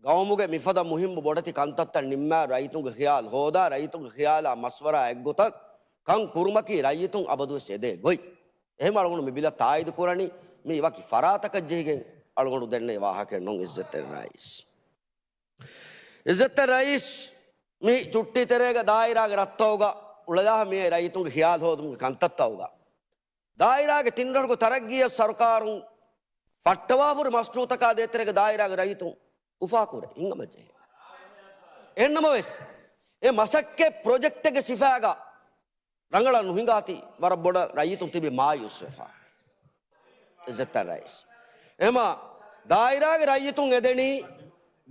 ގައުމުގެ މިފަދަ މުހިއްމު ބޮޑެތި ކަންތައްތައް ނިންމާ ރައްޔިތުންގެ ޚިޔާލު ހޯދާ ރައްޔިތުންގެ ޚިޔާލާ މަޝްވަރާ އެއްގޮތަށް ކަން ކުރުމަކީ ރައްޔިތުން އަބަދުވެސް އެދޭ ގޮތް. އެހެން އަޅުގަނޑު މި ބިލަށް ތާއީދު ކުރަނީ މީ ވަކި ފަރާތަކަށް ޖެހިގެން އަޅުގަނޑު ދެންނެވި ވާހަކައެއް ނޫން އިއްޒަތްތެރި ރައީސް. އިއްޒަތްތެރި ރައީސް، މި ޗުއްޓީ ތެރޭގަ ދާއިރާގެ ރަށްތަކުގަ އުޅެލާ މިއޭ ރައްޔިތުންގެ ޚިޔާލު ހޯދުމުގެ ކަންތައްތަކުގަ ދާއިރާގެ ތިން ރަށުގެ ތަރައްގީއަށް ސަރުކާރުން ފައްޓަވާފަހުރި މަޝްރޫއުތަކާ ދޭތެރޭގަ ދާއިރާގެ ރައްޔިތުން އުފާކުރޭ ހިނގަމަޖެހޭ. އެހެންނަމަވެސް، އެ މަސައްކަތް ޕްރޮޖެކްޓެއްގެ ސިފައިގަ ރަނގަޅަށް ނުހިނގާތީ ވަރަށް ބޮޑަށް ރައްޔިތުން ތިބި މާޔޫސްވެފަ. އިއްޒަތްތެރި ރައީސް. އެހެމާ ދާއިރާގެ ރައްޔިތުން އެދެނީ،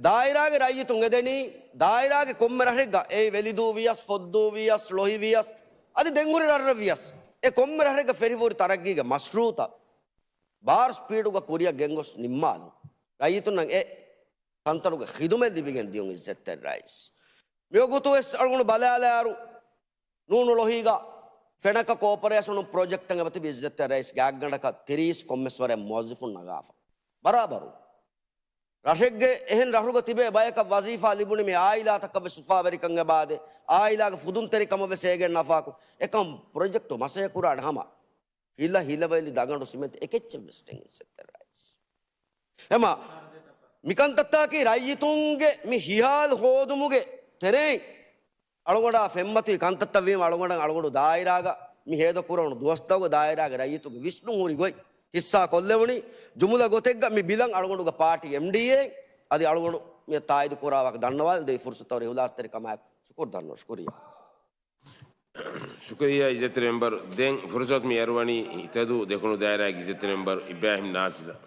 ދާއިރާގެ ރައްޔިތުން އެދެނީ، ދާއިރާގެ ކޮންމެ ރަށެއްގަ، އެއީ ވެލިދޫ ވިޔަސް، ފޮއްދޫ ވިޔަސް، ލޮހި ވިޔަސް، އަދި ދެންހުރި ރަށްރަށް ވިޔަސް، އެ ކޮންމެ ރަށެއްގަ ފެށިފަހުރި ތަރައްގީގެ މަޝްރޫއުތައް ބާރު ސްޕީޑުގަ ކުރިއަށް ގެންގޮސް ނިންމާލުން. ރައްޔިތުންނަށް އެ ކަންތައްތަކުގެ ޚިދުމަތް ލިބިގެން ދިޔުން އިއްޒަތްތެރި ރައީސް. މިވަގުތު ވެސް އަޅުގަނޑު ބަލާލާއިރު، ނޫނު ލޮހީގަ ފެނަކަ ކޯޕަރޭޝަނުން ޕްރޮޖެކްޓެއް އެބަތިބި އިއްޒަތްތެރި ރައީސް ގާތްގަނޑަކަށް ތިރީސް ކޮންމެސް ވަރެއް މުވައްޒަފުން ނަގާފަ. ބަރާބަރު ރަށެއްގެ އެހެން ރަށުގަ ތިބޭ ބަޔަކަށް ވަޒީފާ ލިބުނީ މި އާއިލާތަކަށް ވެސް އުފާވެރިކަން އެބާދޭ، އާއިލާގެ ފުދުންތެރިކަމަށް ވެސް އޭގެން ނަފާކު، އެކަމް ޕްރޮޖެކްޓު މަސައްކަތް ކުރާނެ ހަމަ ހިލަ ހިލަވައިލި ދަގަނޑު ސިމެންތި އެކެއްޗެއް ވެސް ނެތް އިއްޒަތްތެރި ރައީސް. އެމަ މިކަންތައްތަކީ ރައްޔިތުންގެ މި ޚިޔާލު ހޯދުމުގެ ތެރެއިން އަޅުގަނޑާ ފެންމަތި ކަންތައްތައް ވީމަ އަޅުގަނޑަށް އަޅުގަނޑު ދާއިރާގަ މި ހޭދަކުރަން ދުވަސްތަކުގަ ދާއިރާގެ ރައްޔިތުންގެ ވިސްނުން ހުރި ގޮތް ހިއްސާ ކޮށްލެވުނީ. ޖުމުލަ ގޮތެއްގަ މި ބިލަށް އަޅުގަނޑުގެ ޕާޓީ އެމްޑީއޭ އަދި އަޅުގަނޑު މި ތާއީދު ކުރާ ވާހަކަ ދަންނަވާލަން ދެއްވި ފުރުސަތަށް ވަރަށް އިޚްލާޞްތެރިކަމާއެކު ޝުކުރު ދަންނަވަން. ޝުކުރިއްޔާ. ޝުކުރިއްޔާ އިއްޒަތްތެރި މެމްބަރު. ދެން ފުރުސަތު މި އަރުވަނީ އިތަދޫ ދެކުނު ދާއިރާގެ އިއްޒަތްތެރި މެމްބަރު އިބްރާހިމް ނާސިލަށް.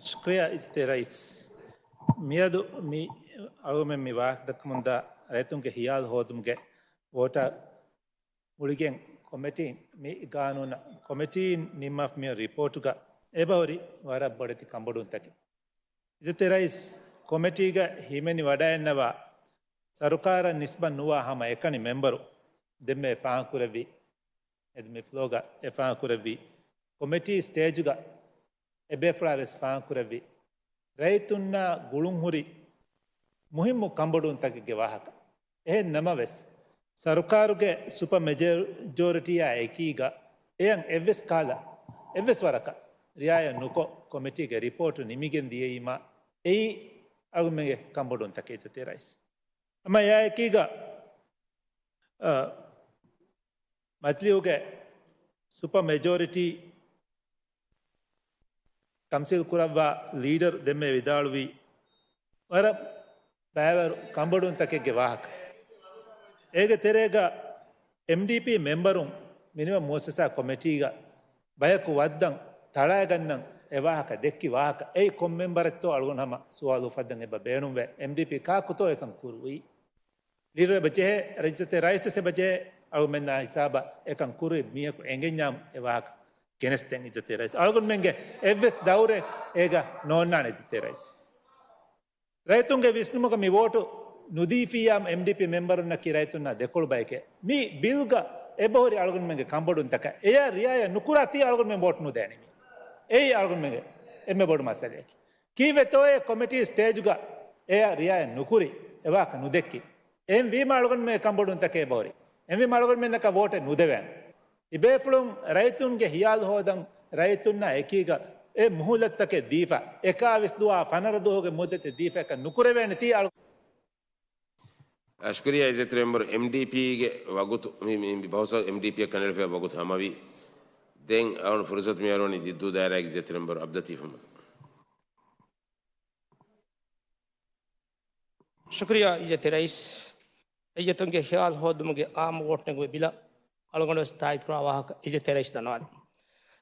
ޝުކުރިއްޔާ އިއްޒަތްތެރި ރައީސް. މިއަދު މި އަޅުގަނޑުމެން މި ވާހަކަ ދައްކަމުންދާ ރައްޔިތުންގެ ޚިޔާލު ހޯދުމުގެ ވޯޓާ ގުޅިގެން ކޮމެޓީން މި ގާނޫނަށް ކޮމެޓީން ނިންމާފަ މި ރިޕޯޓުގަ އެބަހުރި ވަރަށް ބޮޑެތި ކަންބޮޑުވުންތަކެއް. އިއްޒަތްތެރި ރައީސް، ކޮމެޓީގަ ހިމެނި ވަޑައިގަންނަވާ ސަރުކާރަށް ނިސްބަތް ނުވާ ހަމަ އެކަނި މެމްބަރު ދެންމެ ފާހަގަކުރެއްވި، އެދު މި ފްލޯގަ އެ ފާހަގަކުރެއްވި ކޮމެޓީ ސްޓޭޖުގަ އެ ބޭފުޅާ ވެސް ފާހަގަކުރެއްވި ރައްޔިތުންނާ ގުޅުންހުރި މުހިއްމު ކަންބޮޑުވުންތަކެއްގެ ވާހަކަ. އެހެން ނަމަވެސް، ސަރުކާރުގެ ސުޕަ މެޖޯރިޓީއާ އެކީގަ އެޔަށް އެއްވެސް ކަހަލަ، އެއްވެސް ވަރަކަށް ރިއާޔަތް ނުކޮށް، ކޮމެޓީގެ ރިޕޯޓު ނިމިގެން ދިޔައީމާ، އެއީ އަޅުގަނޑުމެންގެ ކަންބޮޑުވުންތަކެއް އިއްޒަތްތެރި ރައީސް. އަމަ އެއާ އެކީގަ، އަ، މަޖިލީހުގެ ސުޕަ މެޖޯރިޓީ ތަމްސީލް ކުރައްވާ ލީޑަރު ދެންމެ ވިދާޅުވީ، ވަރަށް ބައިވަރު ކަންބޮޑުވުންތަކެއްގެ ވާހަކަ. އޭގެ ތެރޭގަ އެމްޑީޕީ މެމްބަރުން މިނިވަން މުއައްސަސާ ކޮމެޓީގަ ބަޔަކު ވައްދަން ތަޅާގަންނަން އެ ވާހަކަ ދެއްކި ވާހަކަ. އެއީ ކޮން މެމްބަރެއްތޯ އަޅުގަނޑު ހަމަ ސުވާލު އުފައްދަން އެބަ ބޭނުންވޭ. އެމްޑީޕީ ކާކުތޯ އެކަން ކުރުވީ؟ ލީޑަރު އެބަ ޖެހޭ، އިއްޒަތްތެރި ރައީސް ވެސް އެބަ ޖެހޭ، އަޅުގަނޑުމެންނާ ހިސާބަށް އެކަން ކުރުވި މީހަކު އެނގެންޏާމު އެ ވާހަކަ ގެނެސްދޭން އިއްޒަތްތެރި ރައީސް. އަޅުގަނޑުމެންގެ އެއްވެސް ދައުރެއް އޭގަ ނޯންނާނެ އިއްޒަތްތެރި ރައީސް. ރައްޔިތުންގެ ވިސްނުމުގަ މި ވޯޓު ނުދީފިއްޔާމު އެމްޑީޕީ މެމްބަރުންނަކީ ރައްޔިތުންނާ ދެކޮޅު ބައެކޭ. މި ބިލްގަ އެބަހުރި އަޅުގަނޑުމެންގެ ކަންބޮޑުވުންތަކަށް. އެޔަށް ރިއާޔަތް ނުކުރާތީ އަޅުގަނޑުމެން ވޯޓް ނުދޭނެ މީ. އެއީ އަޅުގަނޑުމެންގެ އެންމެ ބޮޑު މައްސަލައަކީ. ކީއްވެތޯއޭ ކޮމެޓީ ސްޓޭޖުގަ އެޔަށް ރިއާޔަތް ނުކުރި، އެ ވާހަކަ ނުދެއްކި؟ އެހެންވީމަ އަޅުގަނޑުމެންގެ ކަންބޮޑުވުންތަކެއް އެބަހުރި. އެހެންވީމަ އަޅުގަނޑުމެންނަކަށް ވޯޓެއް ނުދެވޭނެ. ތިބޭފުޅުން ރައްޔިތުންގެ ޚިޔާލު ހޯދަން ރައްޔިތުންނާ އެކީގަ އެ މުހުލަތުތަކެއް ދީފަ، އެކާވީސް ދުވަހާ ފަނަރަ ދުވަހުގެ މުއްދަތެއް ދީފަ އެކަން ނުކުރެވޭނެތީ އަޅު- ޝުކުރިއްޔާ އިއްޒަތްތެރި މެމްބަރު. އެމްޑީޕީގެ ވަގުތު މި، މި، މި ބަހުސަށް އެމްޑީޕީއަށް ކަނޑައެޅިފައި ވަގުތު ހަމަވި. ދެން އަޅުން ފުރުސަތު މި އަރުވަނީ ދިއްދޫ ދާއިރާގެ އިއްޒަތްތެރި މެމްބަރު އަބްދުލް ލަތީފް އަޙްމަދު. ޝުކުރިއްޔާ އިއްޒަތްތެރި ރައީސް. ރައްޔިތުންގެ ޚިޔާލު ހޯދުމުގެ އާއްމު ވޯޓް ނެގުމެއް ބިލަށް އަޅުގަނޑު ވެސް ތާއީދު ކުރާ ވާހަކަ އިއްޒަތްތެރި ރައީސް ދަންނަވާލި.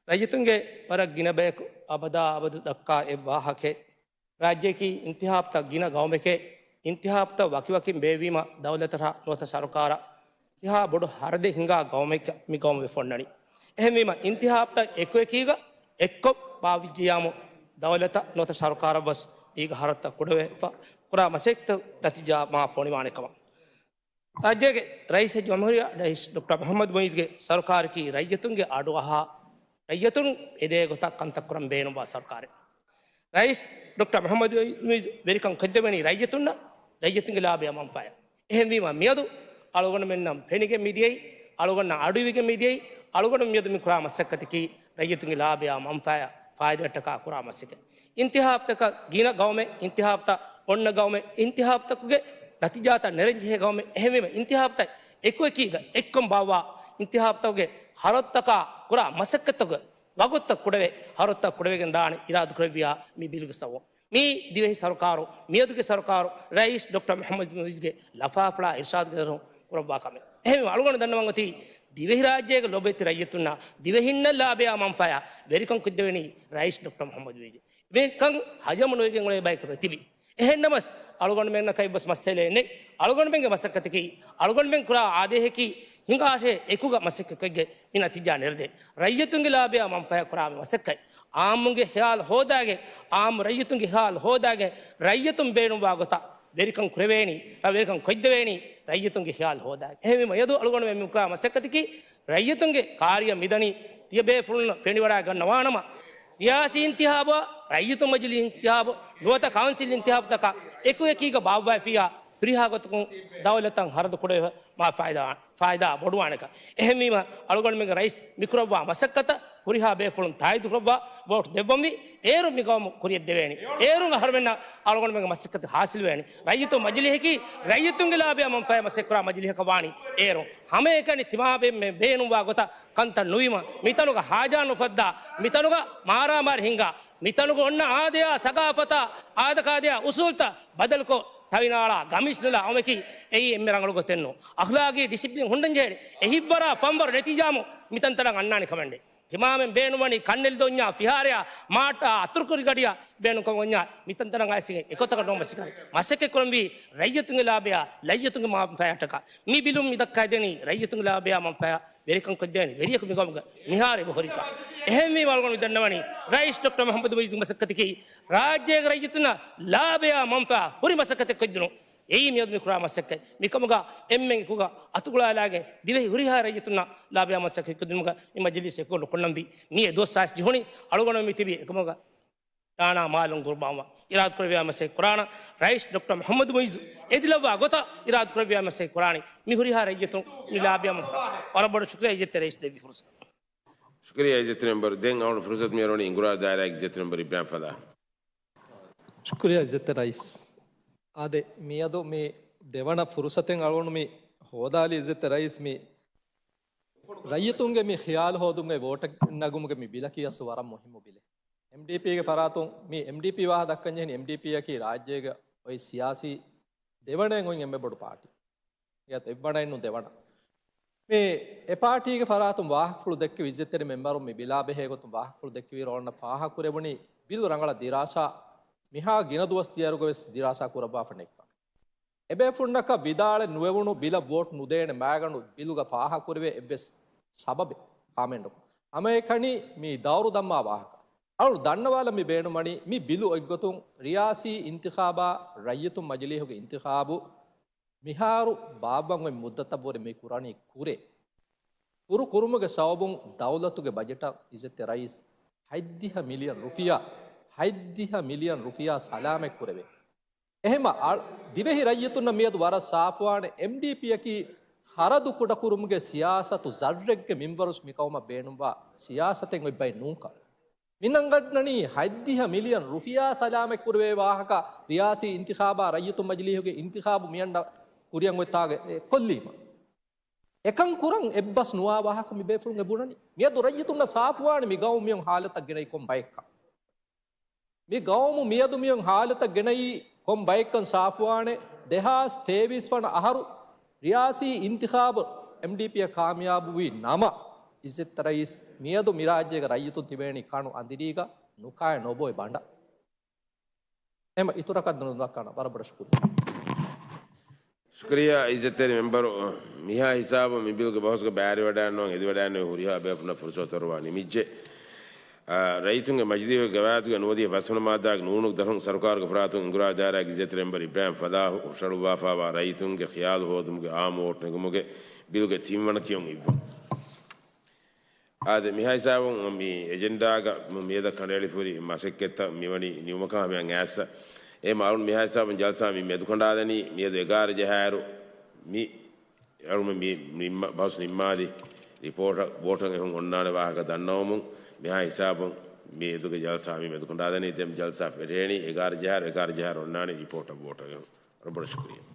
ރައްޔިތުންގެ ވަރަށް ގިނަ ބަޔަކު އަބަދާ އަބަދު ދައްކާ އެއް ވާހަކައެއް. ރާއްޖެއަކީ އިންތިހާބުތައް ގިނަ ގައުމެކޭ، އިންތިހާބުތައް ވަކިވަކިން ބޭއްވީމަ ދައުލަތަށާ ނުވަތަ ސަރުކާރަށް ތިހާ ބޮޑު ހަރަދެއް ހިނގާ ގައުމެއް މި ގައުމު ވެފަ އޮންނަނީ. އެހެންވީމަ އިންތިހާބުތައް އެކުއެކީގަ އެއްކޮށް ބާއްވިއްޖިއްޔާމު ދައުލަތަށް ނުވަތަ ސަރުކާރަށް ވެސް އޭގެ ހަރަދުތައް ކުޑަވެފަ ކުރާ މަސައްކަތުގެ ނަތީޖާ މާ ފޮނިވާނެ ކަމަށް. ރާއްޖޭގެ ރައީސް ޖުމްހޫރިއްޔާ ރައީސް ޑޮކްޓަރ މުޙައްމަދު މުޢިއްޒުގެ ސަރުކާރަކީ ރައްޔިތުންގެ އަޑުއަހާ، ރައްޔިތުން އެދޭ ގޮތަށް ކަންތައް ކުރަން ބޭނުންވާ ސަރުކާރެއް. ރައީސް ޑޮކްޓަރ މުޙައްމަދު މުޢިއްޒު ވެރިކަން ކޮށްދެވެނީ ރައްޔިތުންނަށް، ރައްޔިތުންގެ ލާބަޔާ މަންފާޔާ. އެހެންވީމަ މިއަދު އަޅުގަނޑުމެންނަށް ފެނިގެން މިދިޔައީ، އަޅުގަނޑަށް އަޑުއިވިގެން މިދިޔައީ، އަޅުގަނޑު މިއަދު މި ކުރާ މަސައްކަތަކީ ރައްޔިތުންގެ ލާބަޔާ މަންފާޔާ ފާއިދައަށްޓަކާ ކުރާ މަސައްކަތް. އިންތިހާބުތަކަށް ގިނަ ގައުމެއް، އިންތިހާބުތައް އޮންނަ ގައުމެއް، އިންތިހާބުތަކުގެ ނަތީޖާތައް ނެރެންޖެހޭ ގައުމެއް. އެހެންވީމަ އިންތިހާބުތައް އެކުއެކީގަ އެއްކޮށް ބާއްވާ، އިންތިހާބުތަކުގެ ހަރަދުތަކާ ކުރާ މަސައްކަތްތަކުގެ ވަގުތުތައް ކުޑަވެ، ހަރަދުތައް ކުޑަވެގެން ދާނެ އިރާދަކުރެއްވިއްޔާ މި ބިލުގެ ސަބަބުން. މީ ދިވެހި ސަރުކާރު، މިއަދުގެ ސަރުކާރު، ރައީސް ޑޮކްޓަރ މުޙައްމަދު މުޢިއްޒުގެ ލަފާފުޅާ އިރުޝާދުގެ ދަށުން ކުރައްވާ ކަމެއް. އެހެންވެ އަޅުގަނޑު ދަންނަވަން އޮތީ ދިވެހިރާއްޖޭގެ ލޮބުވެތި ރައްޔިތުންނަށް، ދިވެހިންނަށް ލާބަޔާ މަންފާޔާ ވެރިކަން ކޮށްދެވެނީ ރައީސް ޑޮކްޓަރ މުޙައްމަދު މުޢިއްޒު. މިކަން ހަޖަމު ނުވެގެން އުޅޭ ބަޔަކަށް ވެތިބި. އެހެންނަމަސް އަޅުގަނޑުމެންނަކަށް އެއްވެސް މައްސަލައެއް ނެތް. އަޅުގަނޑުމެންގެ މަސައްކަތަކީ، އަޅުގަނޑުމެން ކުރާ އާދޭހަކީ ހިނގާށޭ އެކުގަ މަސައްކަތްކޮށްގެން މި ނަތީޖާ ނެރެދޭ. ރައްޔިތުންގެ ލާބަޔާ މަންފާޔާ ކުރާ މި މަސައްކަތް. އާއްމުންގެ ޚިޔާލު ހޯދާގެން، އާއްމު ރައްޔިތުންގެ ޚިޔާލު ހޯދާގެން، ރައްޔިތުން ބޭނުންވާ ގޮތަށް ވެރިކަން ކުރެވޭނީ، ވެރިކަން ކޮށްދެވޭނީ ރައްޔިތުންގެ ޚިޔާލު ހޯދާގެން. އެހެންވީމަ އެދު އަޅުގަނޑުމެން މި ކުރާ މަސައްކަތަކީ ރައްޔިތުންގެ ކާރިއަށް މިދަނީ ތިޔަބޭފުޅުން ފެނިވަޑައިގަންނަވާނަމަ، ރިޔާސީ އިންތިހާބާ، ރައްޔިތުން މަޖިލީހު އިންތިހާބު، ނުވަތަ ކައުންސިލް އިންތިހާބުތަކާ އެކުއެކީގަ ބާއްވައިފިއްޔާ، ހުރިހާ ގޮތަކުން ދައުލަތަށް ހަރަދު ކުޑަވެ މާ ފާއިދާ، ފާއިދާ ބޮޑުވާނެކަން. އެހެންވީމަ އަޅުގަނޑުމެންގެ ރައީސް މިކުރައްވާ މަސައްކަތަށް ހުރިހާ ބޭފުޅުން ތާއީދު ކުރައްވާ ވޯޓް ދެއްވަންވީ. އޭރު މި ގައުމު ކުރިއަށްދެވޭނީ. އޭރުން އަހަރުމެންނަށް އަޅުގަނޑުމެންގެ މަސައްކަތު ހާސިލުވޭނީ. ރައްޔިތުން މަޖިލީހަކީ ރައްޔިތުންގެ ލާބަޔާ މަންފާޔާ މަސައްކަތް ކުރާ މަޖިލީހަކަށް ވާނީ. އޭރު ހަމައެކަނި ތިމާބެންމެ ބޭނުންވާ ގޮތަށް ކަންތައް ނުވީމަ، މިތަނުގަ ހާޖާ ނުފައްދާ، މިތަނުގަ މާރާމާރި ހިނގާ، މިތަނުގަ އޮންނަ އާދަޔާ، ސަގާފަތާ، އާދަކާދަޔާ، އުސޫލްތައް ބަދަލުކޮށް، ޓަވިނާޅާ، ގަމީސް ނަލާ އޮމެކީ އެއީ އެންމެ ރަނގަޅު ގޮތެއް ނޫން. އަޚްލާގީ ޑިސިޕްލިން ހުންނަން ޖެހޭނެ. އެ ހިތްވަރާ ފަންވަރު ނެތިޖާމު މިތަންތަނަށް އަންނާނެ ކަމެއް ނެތް. ތިމާމެން ބޭނުންވަނީ ކަންނެލި ދޯންޏާ، ފިހާރަޔާ، މާޓާ، އަތުރުކުރި ގަޑިޔާ ބޭނުންކަމަށް އޮންޏާ މިތަންތަނަށް އައިސްގެން އެގޮތަކަށް ނޯމަސިކަން މަސައްކަތް ކުރަންވީ ރައްޔިތުންގެ ލާބަޔާ، ރައްޔިތުންގެ މަންފާޔަށްޓަކާ. މި ބިލުން މި ދައްކައިދެނީ ރައްޔިތުންގެ ލާބަޔާ މަންފާޔާ ވެރިކަން ކޮށްދޭނެ ވެރިޔަކު މި ގައުމުގަ މިހާރު އެބަހުރިކަން. އެހެންވީމަ އަޅުގަނޑު މި ދަންނަވަނީ ރައީސް ޑޮކްޓަރ މުޙައްމަދު މުޢިއްޒުގެ މަސައްކަތަކީ ރާއްޖޭގެ ރައްޔިތުންނަށް ލާބަޔާ މަންފާ ހުރި މަސައްކަތެއް ކޮށްދިނުން. އެއީ މިއަދު މި ކުރާ މަސައްކަތް. މިކަމުގަ އެންމެން އެކުގަ އަތުގުޅާލާގެން ދިވެހި ހުރިހާ ރައްޔިތުންނަށް ލާބަޔާ މަސައްކަތް ކޮށްދިނުމުގަ މި މަޖިލީސް އެކުގަނޑު ކޮށްނަންވީ. މިއީ އެ ދުވަސް އައިސް ޖެހުނީ އަޅުގަނޑު މި ތިބީ އެކަމުގަ ދާނާ މާލުން ގުރުބާންވާ އިރާދަކުރެއްވިޔާ މަސައްކަތް ކުރާނަ ރައީސް ޑޮކްޓަރ މުޙައްމަދު މުޢިއްޒު އެދިލައްވާ ގޮތަށް އިރާދަކުރެއްވިޔާ މަސައްކަތް ކުރާނީ މި ހުރިހާ ރައްޔިތުން މި ލާބަޔާ މަންފާ. ވަރަށް ބޮޑަށް ޝުކުރިއްޔާ އިއްޒަތްތެރި ރައީސް ދެއްވި ފުރުސަތަށް. ޝުކުރިއްޔާ އިއްޒަތްތެރި މެމްބަރު. ދެން އަޅުގަނޑު ފުރުސަތު މިއަރުވަނީ އިނގުރާ ދާއިރާގެ އިއްޒަތްތެރި މެމްބަރު އިބްރާހިމް ފަލާހް. ޝުކުރިއްޔާ އިއްޒަތްތެރި ރައީސް. އާދެ، މިއަދު މި ދެވަނަ ފުރުސަތެއް އަޅުގަނޑު މި ހޯދާލި އިއްޒަތްތެރި ރައީސް މި ރައްޔިތުންގެ މި ޚިޔާލު ހޯދުމުގެ ވޯޓަށް ނަގުމުގެ މި ބިލަކީ އަސްލު ވަރަށް މުހިއްމު ބިލެއް. އެމްޑީޕީގެ ފަރާތުން މި އެމްޑީޕީ ވާހަކަ ދައްކަން ޖެހެނީ އެމްޑީޕީއަކީ ރާއްޖޭގަ އޮތް ސިޔާސީ ދެވަނައިން އޮތް އެންމެ ބޮޑު ޕާޓީ. އެއަށް އެއްވަނައެއްނު ދެވަނަ. މި އެ ޕާޓީގެ ފަރާތުން ވާހަކަފުޅު ދެއްކި އިއްޒަތްތެރި މެމްބަރުން މި ބިލާ ބެހޭ ގޮތުން ވާހަކަފުޅު ދެއްކިވިއިރު އަޅުގަނޑަށް ފާހަގަކުރެވުނީ ބިލު ރަނގަޅަށް ދިރާސާ މިހާ ގިނަ ދުވަސް ދިޔައިރުގަ ވެސް ދިރާސާ ކުރައްވާފަ ނެތްކަން. އެބޭފުޅުންނަކަށް ވިދާޅެއް ނުވެވުނު ބިލަށް ވޯޓް ނުދޭނެ މައިގަނޑު ބިލުގަ ފާހަގަކުރެވޭ އެއްވެސް ސަބަބެއް ހާމައެއްނު. ހަމައެކަނި މި ދައުރު ދައްމާ ވާހަކަ. އަޅު ދަންނަވާލަން މި ބޭނުންވަނީ މި ބިލު އޮތްގޮތުން ރިޔާސީ އިންތިޚާބާ ރައްޔިތުން މަޖިލީހުގެ އިންތިޚާބު މިހާރު ބާއްވަން އޮތް މުއްދަތަށްވުރެ މި ކުރަނީ ކުރެއް. ކުރު ކުރުމުގެ ސަބަބުން ދައުލަތުގެ ބަޖެޓަށް އިއްޒަތްތެރި ރައީސް ހަތްދިހަ މިލިއަން ރުފިޔާ، ހަތްދިހަ މިލިއަން ރުފިޔާ ސަލާމަތް ކުރެވޭ. އެހެމަ އަޅ-، ދިވެހި ރައްޔިތުންނަށް މިއަދު ވަރަށް ސާފުވާނެ އެމްޑީޕީއަކީ ޚަރަދު ކުޑަކުރުމުގެ ސިޔާސަތު ޒައްރެއްގެ މިންވަރުސް މިޤައުމަށް ބޭނުންވާ ސިޔާސަތެއް އޮތް ބައެއް ނޫންކަން. މިނަންގަންނަނީ ހަތްދިހަ މިލިއަން ރުފިޔާ ސަލާމަތް ކުރެވޭ ވާހަކަ ރިޔާސީ އިންތިޚާބާ ރައްޔިތުން މަޖިލީހުގެ އިންތިޚާބު މިއަންނަ ކުރިއަށް އޮތް ތާގަ އެ ކޮށްލީމަ. އެކަން ކުރަން އެއްބަސް ނުވާ ވާހަކަ މި ބޭފުޅުން އެ ބުނަނީ. މިއަދު ރައްޔިތުންނަށް ސާފުވާނެ މި ގައުމު މިއޮން ހާލަތަށް ގެނައީ ކޮން ބައެއްކަން. މި ގައުމު މިއަދު މިއޮން ހާލަތަށް ގެނައީ ކޮން ބައެއްކަން ސާފުވާނެ. ދެހާސް ތޭވީސް ވަނަ އަހަރު ރިޔާސީ އިންތިޚާބު އެމްޑީޕީއަށް ކާމިޔާބުވި ނަމަ، އިއްޒަތްތެރި ރައީސް، މިއަދު މި ރާއްޖޭގެ ރައްޔިތުން ތިބޭނީ ކަނު އަނދިރީގަ ނުކާ ނޮބޮއި ބަނޑަށް. އެމަ އިތުރަކަށް ދުނުދައްކާނަ ވަރަށް ބޮޑަށް ޝުކުރިއްޔާ. ޝުކުރިއްޔާ އިއްޒަތްތެރި މެމްބަރު. މިހާ ހިސާބުން މި ބިލްގެ ބަހުސްގަ ބައިވެރިވެވަޑައިގަންނަވަން އެދިވަޑައިގަންނެވި ހުރިހާ ބޭފުޅުންނަށް ފުރުސަތު އޮތް އަރުވާ ނިމިއްޖެ. އާ، ރައްޔިތުންގެ މަޖިލީހުގެ ގަވާއިދުގަ ނުވަދިހަ ފަސްވަނަ މާއްދާގެ ނޫނުގެ ދަށުން ސަރުކާރުގެ ފަރާތުން އިންގުރާވި ދާއިރާގެ އިއްޒަތްތެރި މެމްބަރު އިބްރާހިމް ފަލާހު ހުށަހަޅުއްވާފައިވާ ރައްޔިތުންގެ ޚިޔާލު ހޯދުމުގެ އާއްމު ވޯޓް ނެގުމުގެ ބިލްގެ ތިންވަނަ ކިޔުން އިއްވަން. އާދެ، މިހާ ހިސާބުން މި އެޖެންޑާގަ މިއަދަށް ކަނޑައެޅިފަހުރި މަސައްކަތްތައް މިވަނީ ނިމުމަކަށް ހަމަޔަށް އައިސް. އެހެން އަޅުން މިހާ ހިސާބުން ޖަލްސާ މި މެދުކަނޑާދެނީ މިއަދު އެގާރަ ޖަހާއިރު މި އަޅުމެން މި ނިންމާ، ބަހުސް ނިންމާލި ރިޕޯޓަށް ވޯޓަށް އެހުން އޮންނާނެ ވާހަކަ ދަންނަވަމުން މިހާ ހިސާބުން މިއަދުގެ ޖަލްސާ މި މެދުކަނޑާދެނީ. ދެން ޖަލްސާ ފެށޭނީ އެގާރަ ޖަހާއިރު، އެގާރަ ޖަހާއިރު އޮންނާނީ ރިޕޯޓަށް ވޯޓަށް އެހުން. ވަރަށް ބޮޑަށް ޝުކުރިއްޔާ.